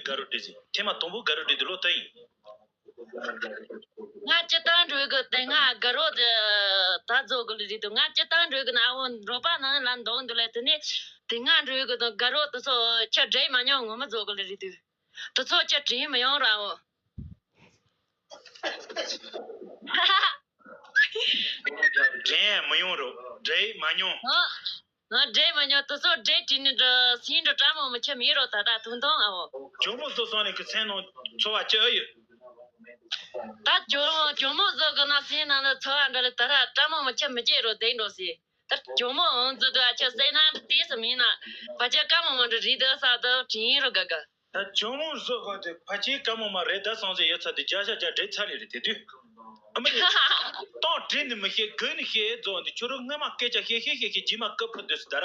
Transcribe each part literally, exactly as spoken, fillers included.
དགའ་རོགས་འགྲིག་ཟིན། ཐེངས་མ་དང་པོ་དགའ་རོགས་འགྲིག་དུས་ལོ་དེ་ཡིན། ང་སྤྱིར་བཏང་འགྲོ་གི་དེ། ང་དགའ་རོགས་དེ་ད་རྫོགས་གི་ལ་རེད་འདུག་ང་སྤྱིར་བཏང་འགྲོ་གི་ན། ཨ་བོ་འབྲོག་པ་ནང་ལ་འདུག་འདུག་ལ། དེ་ནས་དེ་སྔ་འགྲོ་གི་དང་དགའ་རོགས་དེ་ཚོ་ཁྱེད་འདྲེས་མ་མྱོང་། ངོ་མ་རྫོགས་གི་ལ་རེད་འདུག་དེ་ཚོ་ཁྱེད་དྲན་མི་ཡོང་ར་འོ། དྲན་མི་ཡོང་རོ། འདྲེས་མ་མྱོང་། ཨ། ང་འདྲེས་མ་མྱོང་། དེ་ཚོ་འདྲེས་དྲན་ནི་འདྲ་སེམས་འདྲ་བཀྲ་མོ་མི་ཁྱབ་མེད་རོ། ད་ད་དུང་དུང་ཨ་འོ། ཇོ་མོ་བཟོ་སོང་ནས་ཀྱི་སེམས་ནང་ཚོར་བ་ཅི་ཨེ་ཡོད། ད་ཇོ་མོ་ཇོ་མོ་བཟོ་གི་ན་སེམས་ནང་ལ་ཚོར་བ་འདྲ་ལ་ད་ར་བཀྲ་མོ་མི་ཁྱབ་མི་སྐྱེ་རོ། དེ་འགྲོ་སི། ད་ཇོ་མོ་འོང་ཚོ་དུ་ཨ་ཆ་སེ་ན་དེ་སུ་མིན་ན་ཕ་ཆ་ཀ་མོ་མ་འདྲ་རི་དུ་ས་དུ་དྲིན་རུ་ག་ག་ད་ཇོ་མོ་བཟོ་ག་དེ་ཕ་ཆེ་ཀ་མོ་མ་རེད། ད་སང་ཟེ་ཡོད་ཚ་དེ་བརྒྱ་ཤ་བརྒྱ་འདྲེ་ཚ་ལེ་རེད། དེ་དུས་ཨ་མ་རེད། ཏང་དྲིན་ནི་མི་ཤེས་དགོས་ནི་ཤེས་རྫོགས་འདི་ཁྱོད་རུ་སྔ་མ་སྐད་ཆ་ཤེས་ཤེས་ཤེས་ཤེས་རྗེས་མ་སྐབས་ཕུད་དུས་སུ་ད་ར།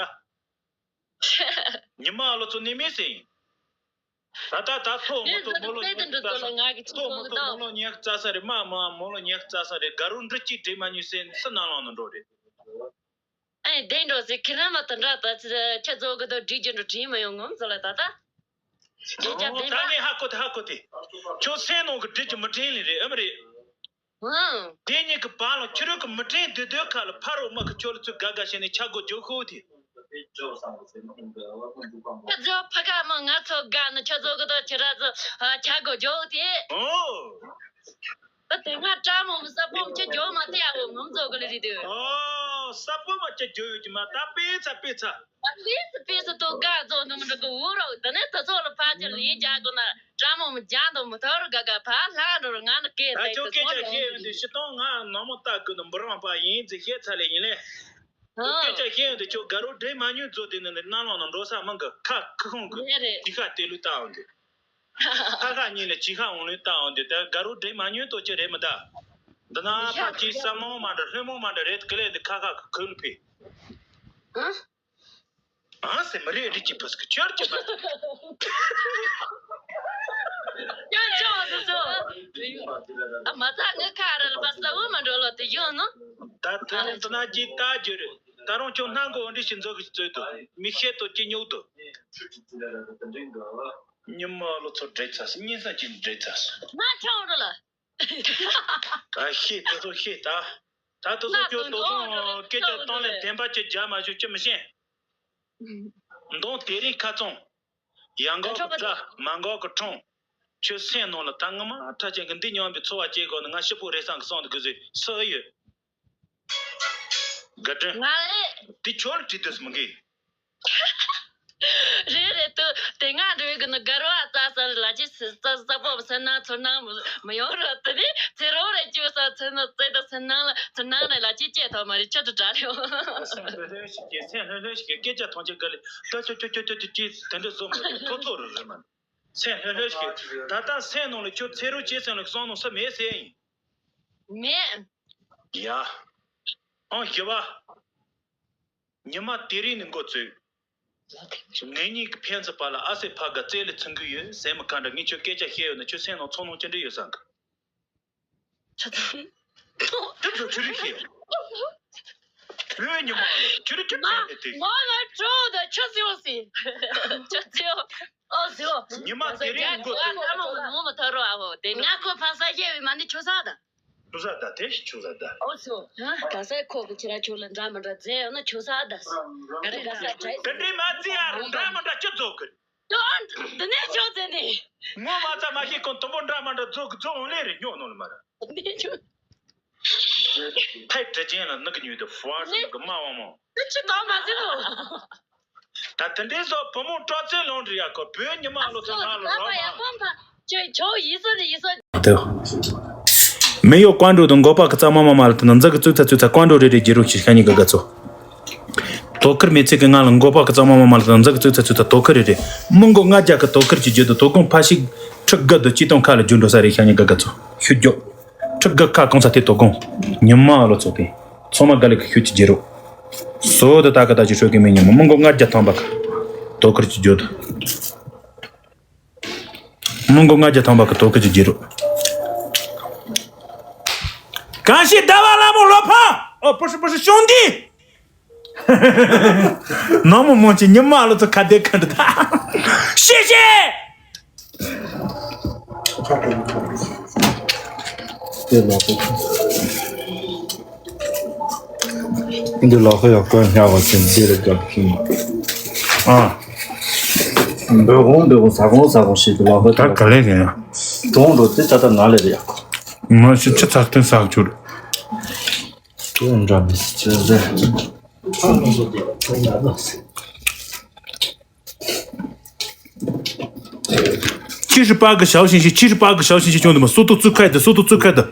ཉི་མ་ཨ་ལོ་ཚོ་ནི་མི་སེ་ཡིན། ད་ད་ད་ཐོག་མ་ཐོག་མོ་ལོ་ཉེག་རྩ་ས་རེད། ཐོག་མ་ཐོག་མོ་ལོ་ཉེག་རྩ་ས་རེད། མ་མ་མོ་ལོ་ཉེག་རྩ་ས་རེད། དགའ་རོགས་འདྲི་གཅིག་དྲིན་མ་ཉུལ་སེ་སུ་ནང་ལོག་ནང་འགྲོ་རེད། ཨེ་དེ་འགྲོ་ཟེར། ཁྱེད་རང་མ་དེ་འདྲ་ད་ཁྱེད་ཚོ་གི་དོ་སྒྲིག་རྒྱུ་འགྲོ་དྲིན་མ་ཡོང་ངམ་ཟེར་ལ་ད་ད། སྐད་ཆ་ཨོ་བདེན་ད་པ། ངས་ཧ་གོ་དེ་ཧ་གོ་དེ། ཁྱོད་སེམས་ནང་གི་སྒྲིག་རྒྱུ་མི་དྲན་ལེ་རེད། ཨེ་མ་རེད། ཨང་། དེ་གཉིས་ཀྱི་བར་ལ་ཁྱོད་རང་གི་མི་དྲན་དེ་དོན་ཁ་ལ་ཕ་རོགས་མ་གི་ཁྱོད་ལ་ཚུར་དགའ་དགའ་བྱས་ནས་ཆ་སྒོ་རྒྱག་ཤོག་དེ། ཁྱེད་ཚོ་ཕ་ག་མ་ང་ཚོ་དགའ་ནི་ཁྱེད་ཚོ་གི་དོ་ཁྱེད་རང་ཚོ་ཆ་སྒོ་རྒྱག་དེ། ཨོ། ད་དེ་སྔ་བཀྲ་མོ་མི་ས་སྤོམ་ཁྱེད་རྒྱག་མ་དེ་ཨ་བོ་ངམ་ཚོ་གི་ལ་རེད་དེ། ཨོ། ས་སྤོམ་མ་ཁྱེད་རྒྱག་ཡོད་ཀྱི་མ་ད་དཔེ་ཚ་དཔེ་ཚ། ཨ་ལིས་པིས་ཏོ་ག་ཚོ་ནུ་མི་འགྲོ་གི་འུ་རོ། ད་ནས་ད་ཚོ་ལ་ཕ་ཅི་ལིན་རྒྱག་གོ་ན་བཀྲ་མོ་མི་རྒྱག་དོ་མི་ཐོར་ག་ག་ཕ་ལྷ་འགྲོ་ར་ང་ནི་སྐད་ད་ཁྱོད་སྐད་ཆ་བཤད་ཡོང་དུས་ཤི་སྟོང་ང་ནོར་མོ་ལྟ་དགོས་ནི་འབུ་རང་པ་ཡིན་ཟེར་བཤད་ཚ་ལེ་ཡིན་ལེ། ཁྱོད་སྐད་ཆ་བཤད་ཡོང་དུས་ཁྱོད་དགའ་རོགས་འདྲེ་མ་ཉུལ་རྫོགས་དེ་ནི་ནི་གནམ་ལོག་ནང་འགྲོ་ས་མང་གི་ཁ་ཁུ་ཁོང་གི་རེད་རེད། དེ་ཁ་དེ་ལུས་ལྟ་འོང་དུས། ཁ་ཁ་གཉིས་ནི་ཅི་ཁ་འོང་ལུས་ལྟ་འོང་དུས་ད་དགའ་རོགས་འདྲེ་མ་ཉུལ་ཏོ་ཅི་རེད་མི་ད། འདི་ན་ཕ་ཅི་ས་མོ་མ་འདྲ་ལྷོད་མོ་མ་འདྲ་རེད་གི་ལེ་འདི་ཁ་ཁ་གི་ཁུ་ལུ་ཕི། ཨ། ཨ་སེ་མི་རེད་རིགས་ཀྱི་བུ་སྐུ་ཁྱོད་ཀྱི་མ། ཡོད་ཅོག་འདི་ཚོ། ཨ་མ་ཚ་ངི་ཁ་རལ་པ་ས་བུ་མ་འགྲོ་ལོ་དེ་ཡོད་ནོ། ད་ཐ་ན་ཐ་ན་ཅི་ལྟ་རྒྱུ་རེད། ད་རུང་ཁྱོད་སྣང་གོ་འདྲི་ཞིག་མཛོ་གི་བཙོས་དུ་མི་ཤེས་དོ་ཅི་ཉོག་དོ། ཉི་མ་ལོ་ཚོ་འདྲེ་ཚ་སི་གཉིས་ས་ཅི་འདྲེ་ཚ་སི། ང་ཁྱོད་རོ་ལ། ད་ཤེས་དེ་ཚོ་ཤེས་ད། ད་དེ་ཚོ་ཁྱོད་དོ་དོང་སྐད་ཆ་བཏང་ལས་བདེན་པ་ཅི་རྒྱ་མ་བཞུ་ཅི་མི་ཤེས། མདོང་དེ་རིང་ཁ་ཚོང་། ཡང་འགོག་གི་རྩ་མ་འགོག་གི་ཁྲོང་། ཁྱོད་སེམས་ནང་ལ་ད་ངོ་མ་ཁྲ་ཅན་གི་འདི་སྙོམས་པའི་འཚོ་བ་སྐྱེལ་དགོས་ནི་ང་ཤི་པོ་རེ་སང་གི་སོང་དུ་གི་ཟི་སུ་ཡོད། དགའ་སྤྲོ། ང་ལས། དེ་ཁྱོད་ལ་དྲི་དུས་མི་འགི། རེད་རེད་དུ་དེ་སྔ་འགྲོ་གི་ནི་དགའ་རོགས་ཨ་ཙ་ས་ལ་ཅི་སི་ཙ་ཙ་པོ་སེམས་ནང་ཚོར་སྣང་མི་ཡོང་ར་དེ་ནི་ཚེ་རོགས་རེ་ཅུ་ས་ཚེ་ནི་ཚེ་ད་སེམས་ནང་ལ་ཚེ་ནང་ལ་ལ་ཅི་སྐྱེ་ཐོག་མ་རེད་ཆ་དུ་དྲ་རེ་ཡོང་། སེམས་ལྷོད་ལྷོད་ཞིག་གིས་སེམས་ལྷོད་ལྷོད་ཞིག་གིས་སྐད་ཆ་ཐོང་ཆེ་ག་ལེ་ད་ཅོ་ཅོ་ཅོ་ཅོ་ཅོ་ཅི་དེ་འདྲ་བཟོ་མ་རེད་ཐོ་ཐོ་རུ་རུ་མ་རེད། སེམས་ལྷོད་ལྷོད་ཞིག་ད་ལྟ་སེམས་ནང་ལ་ཁྱོད་ཚེ་རོགས་ཅེས་སེམས་ལ་གསང་ནང་ས་མེད་ཟེར་ཡིན། མེད། ཡ། ཨང་ཞི་བ། ཉི་མ་དེ་རིང་ནས་འགོ་བཙུགས། ངེད་གཉིས་ཀྱི་ཕན་ཚུན་བར་ལ་ཨ་སེ་ཕ་ག་རྩེ་ལས་ཚུན་གི་ཡོད་ཟེར་མི་ག་འདྲ་ངས་ཁྱོད་སྐད་ཆ་བཤད་ཡོད་ན་ཁྱོད་སེམས་ནང་ཚོར་སྣང་ཅི་འདྲ་ཡོད་བསམ་གི། ཁྱོད་ཚོ་ཆུ་རིགས་ཤེས། བོད་ཉི་མ་ལ་ཆུ་རིགས་ཁྱོད་ཕན་ནས་དེ། ང་ལ་གྲོགས་དང་ཆུ་ཟེར་བ་ཟེར། ཆུ་ཟེར། ཨོ་ཟེར། ཉི་མ་དེ་རིང་འགོ་ཚུགས། ང་མ་ཐོར་རོ་ཨ་བོ་དེ་ང་ཁོ་ཕ་ས་ཤེས་བའི་མ་ནི་ཆུ་ས་དང་། ཆུ་ས་ད་དེ་ཆུ་ས་ད། ཨོ་སོ། ད་ས་ཁོ་གི་ཁྱེད་རང་ཆུ་ལ་འདྲ་མི་འདྲ་རྫས་ཡོད་ན་ཆུ་ས་ད། ག་རེ་ག་ས་གྲ། ག་འདྲེ་མ་རྫི་ཡ་རུ་འདྲ་མི་འདྲ་ཅི་རྫོགས་གི། ཡོ་ཨ་འདི་ནས་ཆོག་ཟེར་ནས། ངོ་མ་ཚ་མ་ཤེས་གོང་དུམ་བུ་འདྲ་མི་འདྲ་རྫོགས་གི་རྫོགས་འོང་ལེ་རེ་ཉོ་ནོ་ལ་མ་ར། འདི་ཆོག་ཕའི་དྲི་ཅན་ལ་ནུ་གི་ཉུས་དུ་ཧྥ་ཧྲི་ནུ་གི་མ་བ་མོ། འདི་ཆི་གང་མ་ཟེར་ནོ། ད་དེ་འདྲའི་སོགས་བུ་མོ་སྤྲོ་ཚེ་ལོང་རི་ཡ་ཁོ་བོད་ཉི་མ་ལོ་ཚོ་ང་ལོ་རོ་མ། དེ། མི་ཡོ་ཀོན་ཀྲོ་དང་མགོ་པ་གི་གཙང་མ་མ་མ་ལ་དེ་ན་འཛག་གི་བཙུགས་ཚ་བཙུགས་ཚ་ཀོན་ཀྲོ་རེ་རེ་རྒྱལ་རོགས་ཤིག་ཤ་ཉི་ག་ག་ཚོ། དོ་ཁུར་མེད་ཚེ་གི་ང་ལ་མགོ་པ་གི་གཙང་མ་མ་མ་ལ་དེ་ན་འཛག་གི་བཙུགས་ཚ་བཙུགས་ཚ་དོ་ཁུར་རེ་རེ། མི་མགོ་ལྔ་བརྒྱ་གི་དོ་ཁུར་གྱི་རྒྱུད་དུ་དོ་དགོང་ཕ་ཤི། ཁྲི་དགུ་དུ་ཅི་སྟོང་ཁ་ལ་རྒྱུ་འགྲོ་ས་རེ་ཤ་ཉི་ག་ག་ཚོ་ཤུ་རྒྱོ། ཁྲི་དགུ་ཁ་གང་ས་དེ་དོ་དགོང་། ཉི་མ་ལོ་ཚོ་དེ། ཚོ་མ་ག་ལེ་གི་ཤུ་ཅི་རྒྱལ་རོགས། སོ་དུ་ད་ག་ད་ཅི་ཤོད་གི་མི་ཉི་མ་མི་མགོ་ལྔ་བརྒྱ་ཐམ་པ་གི་དོ་ཁུར་གྱི་རྒྱུད་དུ། མི་མགོ་ལྔ་བརྒྱ་ཐམ་པ་གི་དོ་ཁུར་གྱི་རྒྱལ་རོགས། གང་ཞིག་ཟླ་བ་ལྷ་མོ་ལོ་ཕང་། ཨོ་པུ་ཧྲི་པུ་ཧྲི་ཤོང་འདི། ནང་མོ་མོ་ཅི་ཉི་མ་ལོ་ཚོ་ཁ་བདེ་ཁ་འདྲ་ད། ཤེ་ཤེ། འདི་ལག་ཁ་ཡག་པོ་ཉར་བ་ཅན་འདི་རེད་དགའ་ཕྱིན། ཨ། འབོད་གོང་འབོད་གོང་ཟ་གོང་ཟ་གོང་ཞིག་ཏུ་ལག་ཁ་ད་ག་ལེ་ཡིན་ཡ། གྲོང་རོ་དེ་ད་ལྟ་ན་ལེ་རེད་ཡག་གོ། མ་ཤི་ཆུ་ཚར་ཏེ་ཟག་བཅུར། དེ་འདྲ་མི་སྲིད་ཅེས་ཟེར། 七十八个小星星，七十八个小星星，兄弟们，速度最快的，速度最快的。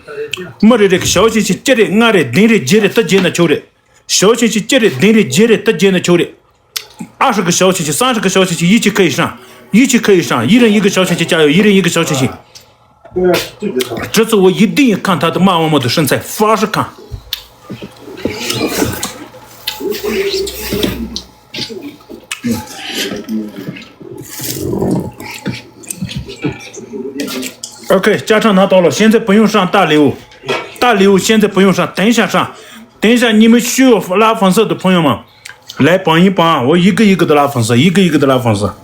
མི་རེ་རེ་གི་小星星་གཅིག་རེ་ལྔ་རེ་བདུན་རེ་བརྒྱད་རེ་ད་བརྒྱད་ན་ཆོག་རེད། 小星星་གཅིག་རེ་བདུན་རེ་བརྒྱད་རེ་ད་བརྒྱད་ན་ཆོག་རེད། 二十个小星星，三十个小星星，一起可以上，一起可以上，一人一个小星星，加油，一人一个小星星。这次我一定要看他的骂王们的身材，发誓看。 OK，加上拿到了，现在不用上大礼物，大礼物现在不用上，等一下上，等一下你们需要拉粉色的朋友们，来榜一榜，我一个一个的拉粉色，一个一个的拉粉色。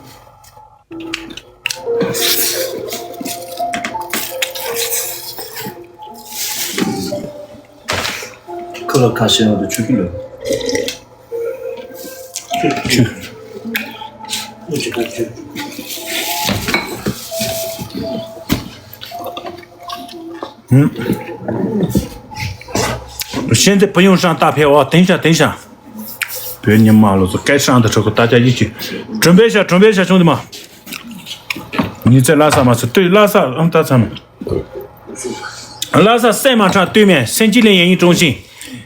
ཁོ་ལ་ཁ་ཤས་ཡོང་དུ་ཆུ་ཁྱི་ལོ། ཆུ། ཨུམ། 现在不用上大票啊，等一下，等一下。 བོད་ཉི་མ་ལོ་ཚོ་སྐད་སྲང་དུ་ཁྲོ་ཁོ་ད་ཆ་ཡིད་ཀྱི། གྲོན་པའི་ཤ་གྲོན་པའི་ཤ་བྱུང་དུ་མ། ཉི་ཚེ་ལྷ་ས་མ་ཚེ་ལྟོས་ལྷ་ས་ཨང་ད་ཚ་མ། ལྷ་ས་སེ་མ་ཁྲ་ལྟོས་མེད་སེམས་ཅི་ལེན་ཡན་ཡིན་ཀྲུང་ཤིང་།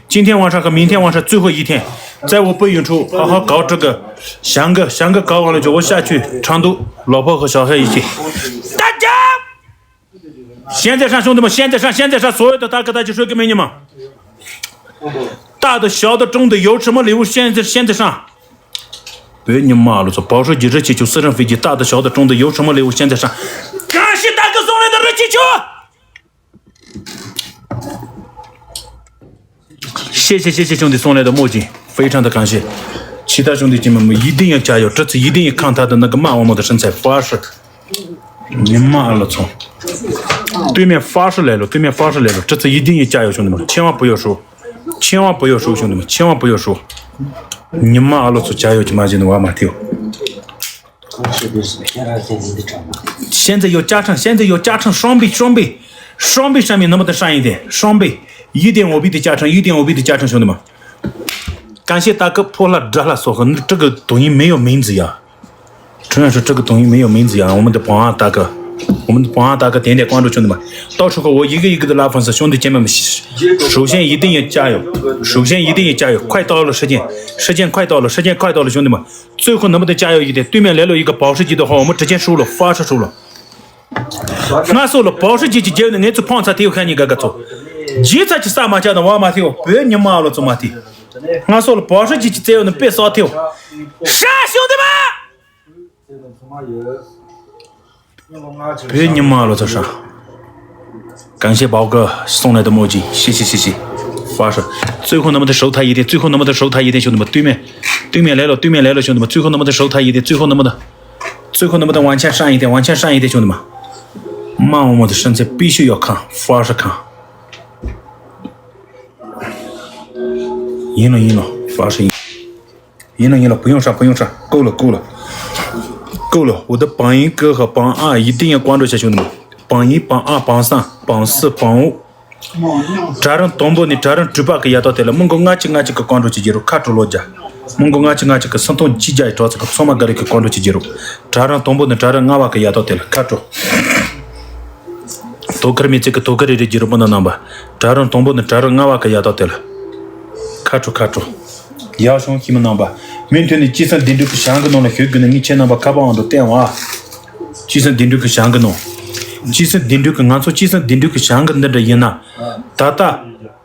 今天晚上和明天晚上最后一天，在我不远处好好搞这个翔哥，翔哥搞完了就我下去成都，老婆和小孩一起。大家。 现在上，兄弟们，现在上，现在上，所有的大哥大姐说个美女们，大的、小的、中的，有什么礼物现在现在上。别你妈了，这保时捷、热气球、私人飞机，大的、小的、中的，有什么礼物现在上。感谢大哥送来的热气球。 谢谢谢谢兄弟送来的墨镜，非常的感谢。其他兄弟姐妹们一定要加油，这次一定要看他的那个骂王们的身材发誓。你妈了操！对面发誓来了，对面发誓来了，这次一定要加油，兄弟们，千万不要输，千万不要输，兄弟们，千万不要输。你妈了操！加油去骂人的我马丢。 现在要加成，现在要加成双倍，双倍，双倍上面能不能上一点？双倍，一点五倍的加成，一点五倍的加成，兄弟们！感谢大哥，破了折了，所和这个抖音没有名字呀。陈老师，这个抖音没有名字呀，我们的榜二大哥，我们的榜二大哥点点关注，兄弟们，到时候我一个一个的拉粉丝，兄弟姐妹们，首先一定要加油，首先一定要加油，快到了时间，时间快到了，时间快到了，兄弟们。 最后能不能加油一点？对面来了一个保时捷的话，我们直接输了，发射输了。俺说了，保时捷去接的，俺就碰擦，他又看你个个走。急才去杀马家的，我马上不要你妈了，怎么的？俺说了，保时捷去接的，别杀掉。杀，兄弟们！ 别你妈了，这是。感谢宝哥送来的墨镜，谢谢谢谢。发射，最后能不能守他一点？最后能不能守他一点？兄弟们，对面，对面来了，对面来了，兄弟们，最后能不能守他一点？最后能不能，最后能不能往前上一点？往前上一点，兄弟们。骂我们的身材必须要看，发射看。赢了，赢了，发射赢。 赢了，赢了，不用上，不用上，够了，够了，够了。我的榜一哥和榜二一定要关注一下，兄弟们。榜一、榜二、榜三、榜四、榜五。གྲལ་རིམ་དང་པོ་ནས་གྲལ་རིམ་དྲུག་པ་གི་ཡ་ཏོ་དེ་ལ་མི་མགོ་ལྔ་གཅིག་ལྔ་གཅིག་གི་ཀོང་ཀྲོ་གཅིག་བརྒྱབ་རོགས། ཁ་དྲོ་ལོ་རྒྱ། མི་མགོ་ལྔ་གཅིག་ལྔ་གཅིག་གི་སུམ་སྟོང་གཅིག་བརྒྱ་ཡི་གྲོགས་ཚོ་གི་ཚང་མ་དགའ་རིགས་ཀྱི་ཀོང་ཀྲོ་གཅིག་བརྒྱབ་རོགས། གྲལ་རིམ་དང་པོ་ནས་གྲལ་རིམ་ལྔ་པ་གི་ཡ་ཏོ་དེ་ལ་ཁ་དྲོ། དོ་ཁུར་མི་ཚེ་གི་དོ་ཁུར་རེ་རེ་བརྒྱབ་རོགས། མི་ནག་རྣམ་པ། གྲལ་རིམ་དང་པོ་ནས་གྲལ་རིམ་ལྔ་པ་གི་ཡ་ཏོ་དེ་ལ། ཁ་དྲོ་ཁ་དྲོ། ཡག་བྱུང་ཁྱིམ་མི་རྣམ་པ། མུ་མཐུད་ནས་སྤྱི་ཚན་བདུན་ཕྲུག་གི་ཞང་གི་ནང་ལ་ཞུགས་དགོས་ན་ངས་ཁྱེད་རྣམ་པ་ཁ་པར་འོང་དུ་བསྟན་བ། སྤྱི་ཚན་བདུན་ཕྲུག་གི་ཞང་གི་ནང་། སྤྱི་ཚན་བདུན་ཕྲུག་གི་ང་ཚོ་སྤྱི་ཚན་བདུན་ཕྲུག་གི་ཞང་གི་འདི་འདྲ་ཡིན་ན། ད་ལྟ།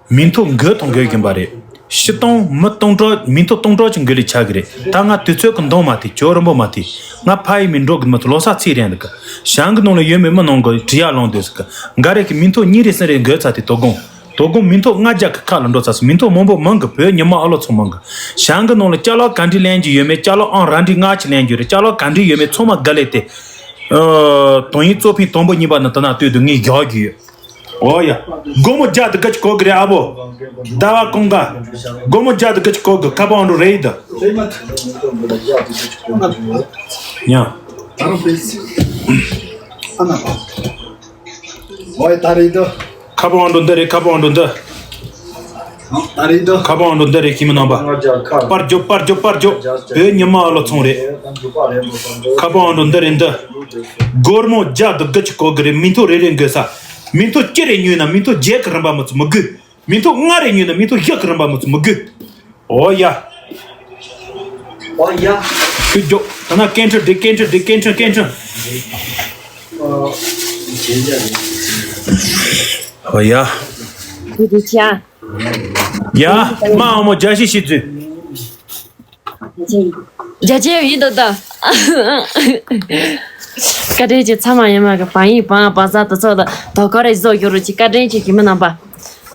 མིང་ཐོ་འགོད་དང་འགོད་བཞིན་པ་རེད། སྤྱི་སྟོང་མི་སྟོང་ཕྲག་མིང་ཐོ་སྟོང་ཕྲག་ཅིག་འགོད་ལས་ཆགས་ཀྱི་རེད། ད་ང་དུས་ཚོད་ཀྱི་འདང་མ་ཐེ་ཇོ་རིན་པོ་མ་ཐེ། ང་ཕ་ཡི་མི་འགྲོ་གི་མི་ཐོ་ལོ་ས་ཚིག་རན་འདུག་གི། ཞང་གི་ནང་ལ་ཡོད་མེད་མི་ནང་གི་བྲིས་ཡ་ལོང་འདུག་ཟེར་གི། འགའ་རེ་གི་མིང་ཐོ་གཉིས་རེ་གསུམ་རེ་འགོད་ཚར་ཏེ་དོ་དགོང་། དོ་དགོང་མིང་ཐོ་ལྔ་བརྒྱ་གི་ཁ་ལ་འགྲོ་ཚར་སོང་། མིང་ཐོ་མང་པོ་མང་གི། བོད་ཉི་མ་ཨ་ལོ་ཚོ་མང་གི། ཞང་གི་ནང་ལ་ཅ་ལག་ག་འདྲ་ལེན་རྒྱུ་ཡོད་མེད། ཅ་ལག་ཨང་ར་འདྲ་ལྔ་ཅིག་ལེན་རྒྱུ་རེད། ཅ་ལག་ག་འདྲ་ཡོད་མེད་ཚང་མ་དགའ་ལས་ཏེ། ཨ། དོན་ཡིག་གཙོ་ཕིང་དང་པོ་གཉིས་པ་ནི་དེ་ན་ལྟོས་དུས་ངས་རྒྱག་གི་ཡོད། ཨོ་ཡ། སྒོར་མོ་བརྒྱ་དང་དགུ་བཅུ་གོ་གི་རེད་ཨ་བོ། ཟླ་བ་ཀུན་དགའ། སྒོར་མོ་བརྒྱ་དང་དགུ་བཅུ་གོ་གི། ཁ་པར་འོང་འགྲོ་རེད་ཡིན་ད། ཡ། ཨོ་ཡ། ད་རེད་ཡིན་ད། ཁ་པར་འདྲ་འདི་རེད། ཁ་པར་འདྲ་འདི། ད་རེད་འདི། ཁ་པར་འདྲ་འདི་རེད། ཁྱིམ་མི་རྣམ་པ། པར་རྒྱོབ། པར་རྒྱོབ། པར་རྒྱོབ། བོད་ཉི་མ་ཨ་ལོ་ཚོང་རེད། ཁ་པར་འདྲ་འདི་རེད་འདི། སྒོར་མོ་བརྒྱ་དང་དགུ་བཅུ་གོ་གི་རེད། མི་ཐོག་རེ་རེ་འགོད་ས། མི་ཐོག་གཅིག་རེ་ཉོས་ན་མི་ཐོག་བརྒྱད་ཀྱི་རིན་པ་མི་ཚུགས། མི་དགོས། མི་ཐོག་ལྔ་རེ་ཉོས་ན་མི་ཐོག་བཞི་གི་རིན་པ་མི་ཚུགས། མི་དགོས། ཨོ་ཡ། ཨོ་ཡ། ཁྱོད་མགྱོགས། ད་ན་སྐད་འཕྲིན་འགྲིག་སྐད་འཕྲིན་འགྲིག་སྐད་འཕྲིན་སྐད་འཕྲིན། ཨོ་ཡ། དེ་དེ་ཆ། ཡ། མ་འོ་མོ་རྒྱ་ཤི་ཤི་ཚུལ། རྒྱ་ཆེ་ཡིན་དོ་ད། བཀའ་དྲིན་ཆེ། ཚང་མ་ཡིན་མ་གི་བང་ཡིན་བང་བང་ས་དུ་ཚོགས་ད་དོ་ཁོ་རེ་བཟོ་ཡོད་རུ་ཅི། བཀའ་དྲིན་ཆེ་ཞུ་མི་རྣམ་པ།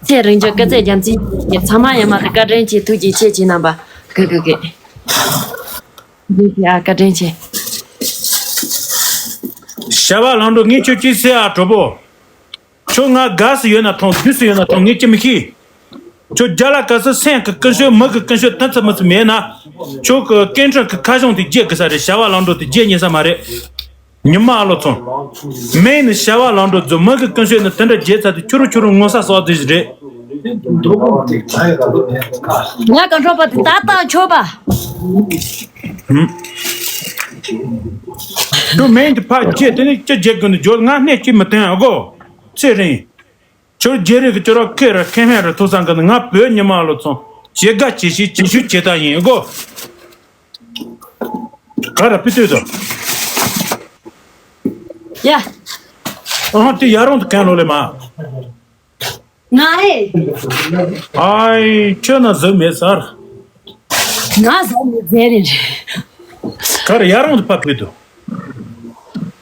ཚེ་རིང་ཅོ་སྐུ་ཚེ་རྒྱ་མཚན་གྱི་ཚང་མ་ཡིན་མ་གི་བཀའ་དྲིན་ཆེ། ཐུགས་རྗེ་ཆེ་ཅི་རྣམ་པ། གི་གི་གི། འདི་ཡ་བཀའ་དྲིན་ཆེ། ཞྭ་བ་ལང་འགྲོ་ངས་ཁྱོད་ཅི་ཟེར་ཨ་གྲོགས་པོ། ཁྱོད་ང་དགའ་སུ་ཡོད་ན་ཐང་རྒྱུ་སུ་ཡོད་ན་ཐང་ངས་ཅི་མི་ཤེས། ཁྱོད་རྒྱ་ལ་ག་སུ་སེམས་ཀྱི་ཀུན་སྤྱོད་མི་གི་ཀུན་སྤྱོད་ཐུན་ཚོད་མི་ཚོད་མེད་ན། ཁྱོད་ཀྱི་སྐད་འཕྲིན་གྱི་ཁ་གཞུང་དེ་བརྗེད་དགོས་ས་རེད། ཞྭ་བ་ལང་འགྲོ་དེ་བརྗེད་ཉན་ས་མ་རེད། ཉི་མ་ཨ་ལོ་ཚོང་། མེད་ནི་ཞྭ་བ་ལང་འགྲོ་རྫོ་མི་གི་ཀུན་སྤྱོད་ནི་དེ་འདྲ་བརྗེད་ཚར་དུས་ཁྱོད་རུ་ཁྱོད་རུ་ངོ་ས་སོགས་དེ་རེད། ང་ག་འཕྲོག་པ་དེ་ད་ལྟ་ཆོག་པ། ཁྱོད་མེད་འདི་ཕ་ཁྱེད་དེ་ནི་ཅི་བརྗེད་དགོས་ནི་འཇོག་ང་སྣེ་གཅིག་མི་བསྟན་ཨ་གོ། ཚེ་རིང་། ཁྱོད་རྒྱལ་རིགས་ཀྱི་ཁྱོད་ར་ཁེ་ར་ཁེ་ཧན་ར་ཐུག་སང་གི་ནི་ང་བོད་ཉི་མ་ལོ་ཚོང་བྱེད་དགའ་བྱེད་ཤི་བྱེད་ཤུ་བྱེད་ད་ཡིན་གོ། ག་ར་ཕི་ཏོས་དོ། ཡ། ཨ་དེ་ཡ་རོང་དུ་གན་ལོ་ལེ་མ། ང་ཨེ། ཨའི་ཁྱོད་ན་ཟོ་མེད་སར། ང་ཟོ་མེད་ཟེར་རེད། ག་ར་ཡ་རོང་དུ་ཕ་ཕི་དོ།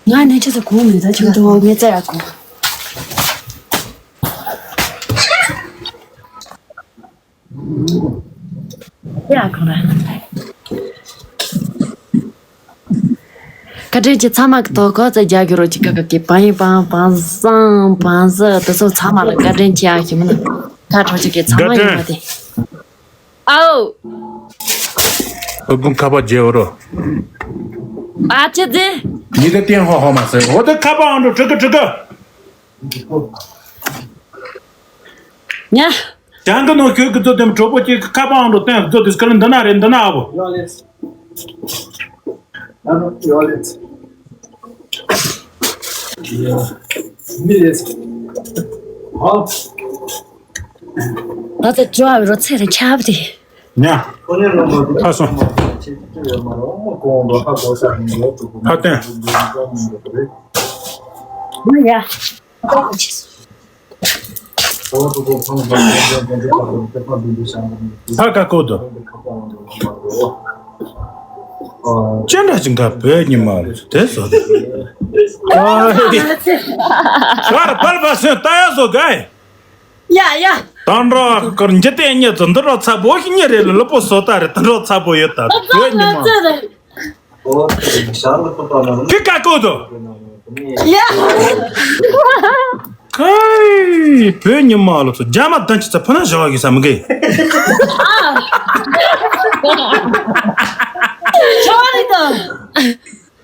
ང་ནས་ཆུ་ཚོད་གོང་མེད་ད་ཆུ་ཚོད་ངས་བཙལ་ཡག་གོ། ཡག་གོ་ར། བཀའ་དྲིན་ཆེ། ཚང་མ་གི་དོ་ཁོ་ཚོ་རྒྱག་རྒྱུ་རོ་ཅིག་ག་ག་གི་བང་ཡིན་བང་བང་སང་བང་ཟི་དེ་ཚོ་ཚང་མ་ལ་བཀའ་དྲིན་ཆེ་ཡག་ཞུ་མི་ན། ཁ་གྲོགས་ཅིག་གི་ཚང་མ་ཡིན་པ་དེ། ཨའོ། ཨ་ཀུན་ཁ་པར་རྗེ་འོ་རོ། ཨ་ཅེ་ཙེ། ཉི་ཟེར་ཏན་ཧོ་ཧོ་མ་ཟེར་འོ་དེ་ཁ་པར་ཨང་འགྲོ་ཀྲི་ཀི་ཀྲི་ཀི། ཉ། ཅང་གི་ནོ་ཁྱོད་ཀྱི་ཚོ་དེམ་གྲོགས་པོ་ཅིག་ཁ་པར་ཨང་འགྲོ་སྟོན་ཚོ་དེ་སྐལ་འདི་ན་རེད་འདི་ན་ཨ་བོ། ཡོ་ལེ། ཨ་ནོ་ཡོ་ལེ། མི་ལེ། ཧོ། ད་ཚ་ཅོ་ཨ་རོ་ཚེ་རེ་ཆབ་དེ། ཉ། ཁ་སོང་། ཕ་སྟན། ཡ། ཕ་ཀ་ཀོ་དོ། ཅན་འདྲ་ཅིག་འགའ་བོད་ཉི་མ་རེད་དེ་བཟོ་དེ། ཤར་ཕལ་པ་སོན་ལྟ་ཡ་བཟོ་དགའ། ཡ་ཡ། དང་འགྲོ་ཀར་འཇི་ལྟས་ཉེ་ཚོ་འདི་རོ་ཚ་པོ་ཞིག་ཉེ་རེད་ལ་ལུ་པོ་བཟོ་ལྟ་རེད་དང་འགྲོ་ཚ་པོ་ཡོད་ད་བོད་ཉི་མ། ཕི་ཀ་ཀོ་དོ། ཡ། ཁའི་བོད་ཉི་མ་ལོ་ཚོ་རྒྱ་མ་དང་ཅི་ཚ་ཕ་ན་བཞག་གི་ས་མི་གི། ཆོ་རི་དོ།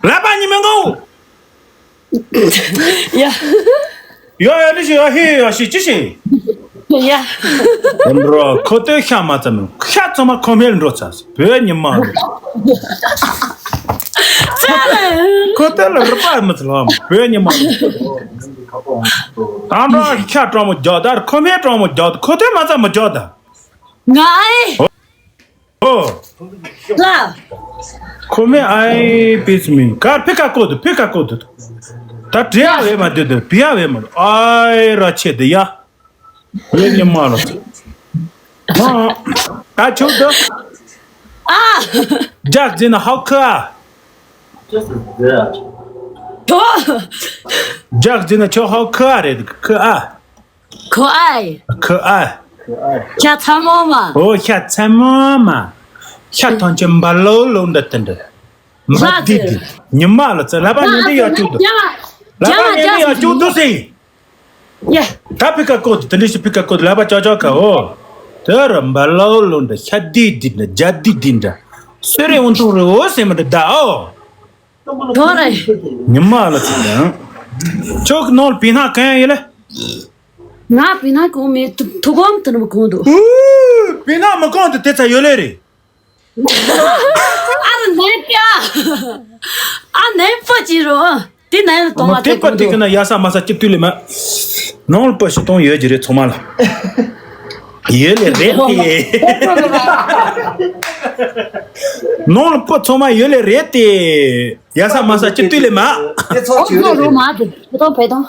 ལ་པ་ཉི་མ་ངོ་། ཡ། ཡ་ཡ་ནི་ཞི་ཡ་ཧི་ཡ་ཤི་ཅི་ཤི། ཡ། འགྲོ་ཁོ་ཏོ་ཤ་མ་ཙམ་ཤ་ཚང་མ་ཁོ་མེལ་འགྲོ་ཚ་བོད་ཉི་མ། ཁོ་ཏོ་ལ་རུ་པ་མི་ཚ་ལ་བོད་ཉི་མ། ད་འགྲོ་ཤ་གྲོགས་མོ་རྒྱག་ད་ཁོ་མེལ་གྲོགས་མོ་རྒྱག་ད་ཁོ་ཏོ་མ་ཙམ་མི་རྒྱག་ད། ང་ཨེ། ཨོ། ལ། ཁོ་མེ་ཨའི་པིས་མིན་གར་ཕི་ཀ་ཀོ་དུ་ཕི་ཀ་ཀོ་དུ། ད་བྲེ་ཡ་བེ་མ་དུ་དུ་བི་ཡ་བེ་མ་དུ་ཨའི་ར་ཆེ་དུ་ཡ། བེ་ཉི་མ་ལོ། ཨ། ད་ཆུ་དུ། ཨ། ཇག་ཛི་ན་ཧོ་ཁ། ཏོ། ཇག་ཛི་ན་ཆོ་ཧོ་ཁ་རེ་ཁ་ཨ། ཁོ་ཨའི། ཁོ་ཨའི། ཤ་ཚ་མོ་མ། ཨོ་ཤ་ཚ་མོ་མ། ཤ་ཐང་ཆེན་འབའ་ལོ་ལོ་འདི་དེ་འདྲ། མ་བདེ་བདེ། ཉི་མ་ལ་ཚེ་ལབ་པ་ཉན་དེ་ཡག་ཅུག་ཏུ། ལབ་པ་ཉན་དེ་ཡག་ཅུག་ཏུ་སེ། ཡ། ད་ཕི་ཀ་ཀོ་དེ་འདྲ་ཞིག་ཕི་ཀ་ཀོ་ལབ་པ་ཅག་ཅག་ཁ་འོ། དེ་ར་འབའ་ལའོ་ལོ་འདྲ་ཤ་དི་དི་འདྲ་རྒྱ་དི་དི་འདྲ། སེ་རེ་འོན་ཐུག་རེ་འོ་སེ་མ་འདྲ་ད་འོ། དོ་རེ། ཉི་མ་ལ་ཚེ་ཡང་། ཅོག་ནོར་པི་ན་གང་ཡིན་ལ། ང་པི་ན་གོང་མེད་ཐུ་གོམ་དུ་ནམ་གོང་དུ། ཨུ། པི་ན་མ་གོང་དུ་དེ་ཚ་ཡོད་ལེ་རེད། ཨ་རུ་ནན་པ། ཨ་ནན་པ་ཅི་རོ། དེ་ནན་ལ་གཏོང་བ་དེ་ཕེབས་པ་གོང་དུ། དེ་གི་ན་ཡ་ས་མ་ས་ཅི་ཏུ་ལེ་མ། ནང་ལ་པ་ཞིག་གཏོང་ཡོད་ཀྱི་རེད་ཚང་མ་ལ། ཡོད་ལེ་རེད་དེ། ནང་ལ་པ་ཚང་མ་ཡོད་ལེ་རེད་དེ། ཡ་ས་མ་ས་ཅི་ཏུ་ལེ་མ། དེ་ཚོ་ཨོ་ཅི་ནོ་རེད་རོ་དེ། མ་དེ་ཕེ་ཏོང་ཕེ་ཏོང་།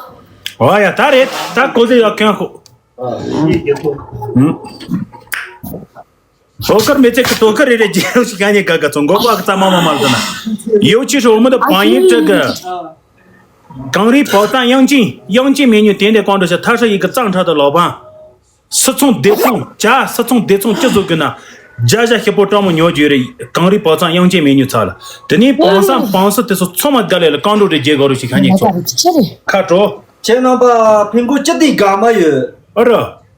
ཨོ་ཡ་ད་རེད་ད་གོ་ཟེ་ཡ་ཁྱོད་ཁོ། ཨོ་ཁར་མེ་ཚེ་གི་དོ་ཁར་རེ་རེ་རྗེས་ལུགས་ཤིག་ག་ཉེ་ག་ག་ཚོ་མགོ་པ་གི་ཙམ་མ་མ་མ་ལ་ན། ཡེའུ་ཆི་ཧྲོ་མི་དུ་བང་ཡིན་ཀྲི་གི། གངས་རིའི་བག་གཙང་དབྱངས་ཅན་དབྱངས་ཅན་མེ་ཉུང་དེ་འདྲ་གང་འགྲོ་ཤ་ཐ་ཧྲ་ཡི་གི་གཙང་ཁྲ་དུ་ལོག་པ། སི་ཚོང་སྡེ་ཚོང་བྱ་སི་ཚོང་སྡེ་ཚོང་སྤྱི་ཚོགས་གི་ན། རྒྱ་ཞྭ་ཤི་པོ་སྤྲང་མོ་ཉོ་རྒྱུ་རེད་གངས་རིའི་བག་གཙང་དབྱངས་ཅན་མེ་ཉུང་ཚ་ལ། དེ་ནས་བང་སང་བང་སི་དེ་ཚོ་ཚོང་མ་དགའ་ལས་ལ་གང་འགྲོ་རེ་རྗེས་ག་རུ་ཞིག་ཁ་ཉེ་ཚོ། ཁ་དྲོ། ཁྱེད་རྣམ་པ་ཕྲུ་གུ་སྤྱི་བདེ་དགའ་མ་ཡོད། ཨ་ར།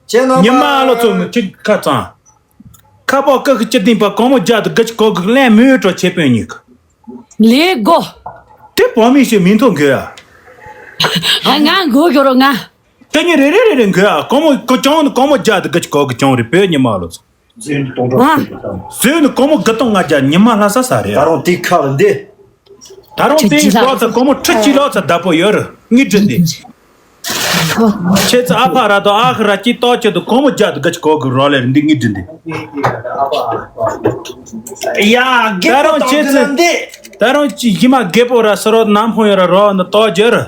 ཁྱེད་རྣམ་པ། ཉི་མ་ལོ་ཚོ་མི་གཅིག་ཁ་ཚང་། ཁ་པོ་ཀ་ཁི་སྤྱི་བདེ་པ་གོང་མོ་རྒྱ་དུ་ག་ཅི་གོ་གི་ལན་མི་ཡོད་འགྲོ་ཆེ་དཔོན་ཉིད། ལས་གོ། དེ་བོ་མི་ཞེས་མིང་ཐོ་འགོད་ཨ། ཨ་ང་མགོ་གྱོ་རོ་ང་། དེ་ཉིད་རེ་རེ་རེ་རེ་འགོད་ཨ་གོང་མོ་གོ་ཅང་ནི་གོང་མོ་རྒྱ་དུ་ག་ཅི་གོ་གི་ཅང་རེ་བོད་ཉི་མ་ལོ་ཚོ། ཟོས་ནི་གོང་མོ་དགུ་སྟོང་ལྔ་བརྒྱ་ཉི་མ་ལྷ་ས་ས་རེད། ད་རུང་དེ་ཁ་ལ་འདི། ད་རུང་དེ་ལོག་ཚ་གོང་མོ་ཁྲི་གཅིག་ལོག་ཚ་བདག་པོ་ཡོད་རུ་ངི་དྲི་འདི། ཁྱེད་ཚ་ཨ་ཕ་ར་དང་ཨ་ཁ་ར་གཅིག་ཏོག་ཆེད་དུ་གོང་མོ་རྒྱ་དུ་ག་ཅི་གོ་གི་རོ་ལེར་འདི་ངི་དྲི་འདི། ཡ་དགེ་ད་རུང་ཁྱེད་ཚ་ད་རུང་ཅི་ཡི་མ་རྒད་པོ་ར་ས་རོ་ནམ་ཕོ་ཡོད་ར་རོ་ནི་ཏོག་ཅེ་རུ།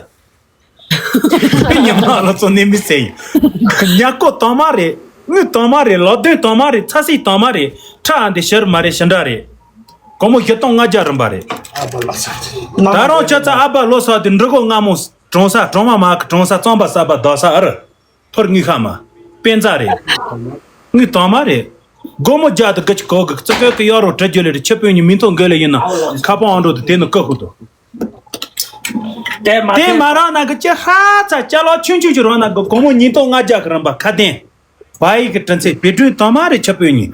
ཉི་མ་ལ་ཚོ་ནི་མི་ཚེ་ཡིན། ཉ་ཀོ་དང་མ་རེད། དངུལ་དང་མ་རེད། ལོ་དོན་དང་མ་རེད། ཚ་སྲིད་དང་མ་རེད། ཁྲ་ཨ་འདི་ཤར་མ་རེད་ཤི་འདྲ་རེད། སྒོར་མོ་བཞི་སྟོང་ལྔ་བརྒྱ་རིམ་པ་རེད། ད་རུང་ཁྱོད་ཚ་ཨ་ཕ་ལོ་སོགས་དེ་འབྲི་གོ་སྔ་མོ་གྲོང་ས་གྲོང་མ་མ་གི་གྲོང་ས་གཙང་པ་ས་པ་དག་ས་ཨར། ཐོར་དངུལ་ཁ་མ། དཔེ་མཛའ་རེད། དངུལ་དང་མ་རེད། སྒོར་མོ་བརྒྱ་དང་དགུ་བཅུ་གོ་གི་རྩི་གོས་ཀྱི་གཡོ་རོ་གྲི་རྒྱུ་ལས་རེད་ཆེ་དཔོན་ཉི་མིང་ཐོ་འགོད་ལས་ཡིན་ན་ཁ་པོ་ཨང་འགྲོ་དུ་དེ་ནི་བཀག་ཧུ་དོ། དེ་མ་རང་ན་གི་ཅི་ཧ་ཚ་ཅ་ལག་ཆུང་ཆུང་ཅིག་རང་ན་གི་སྒོར་མོ་ཉིས་སྟོང་ལྔ་བརྒྱ་གི་རིན་པ་ཁ་དན། བ་ཡི་གི་དྲིན་ཚེ་བེ་སྒྲོན་དང་མ་རེད་ཆེ་དཔོན་ཉི།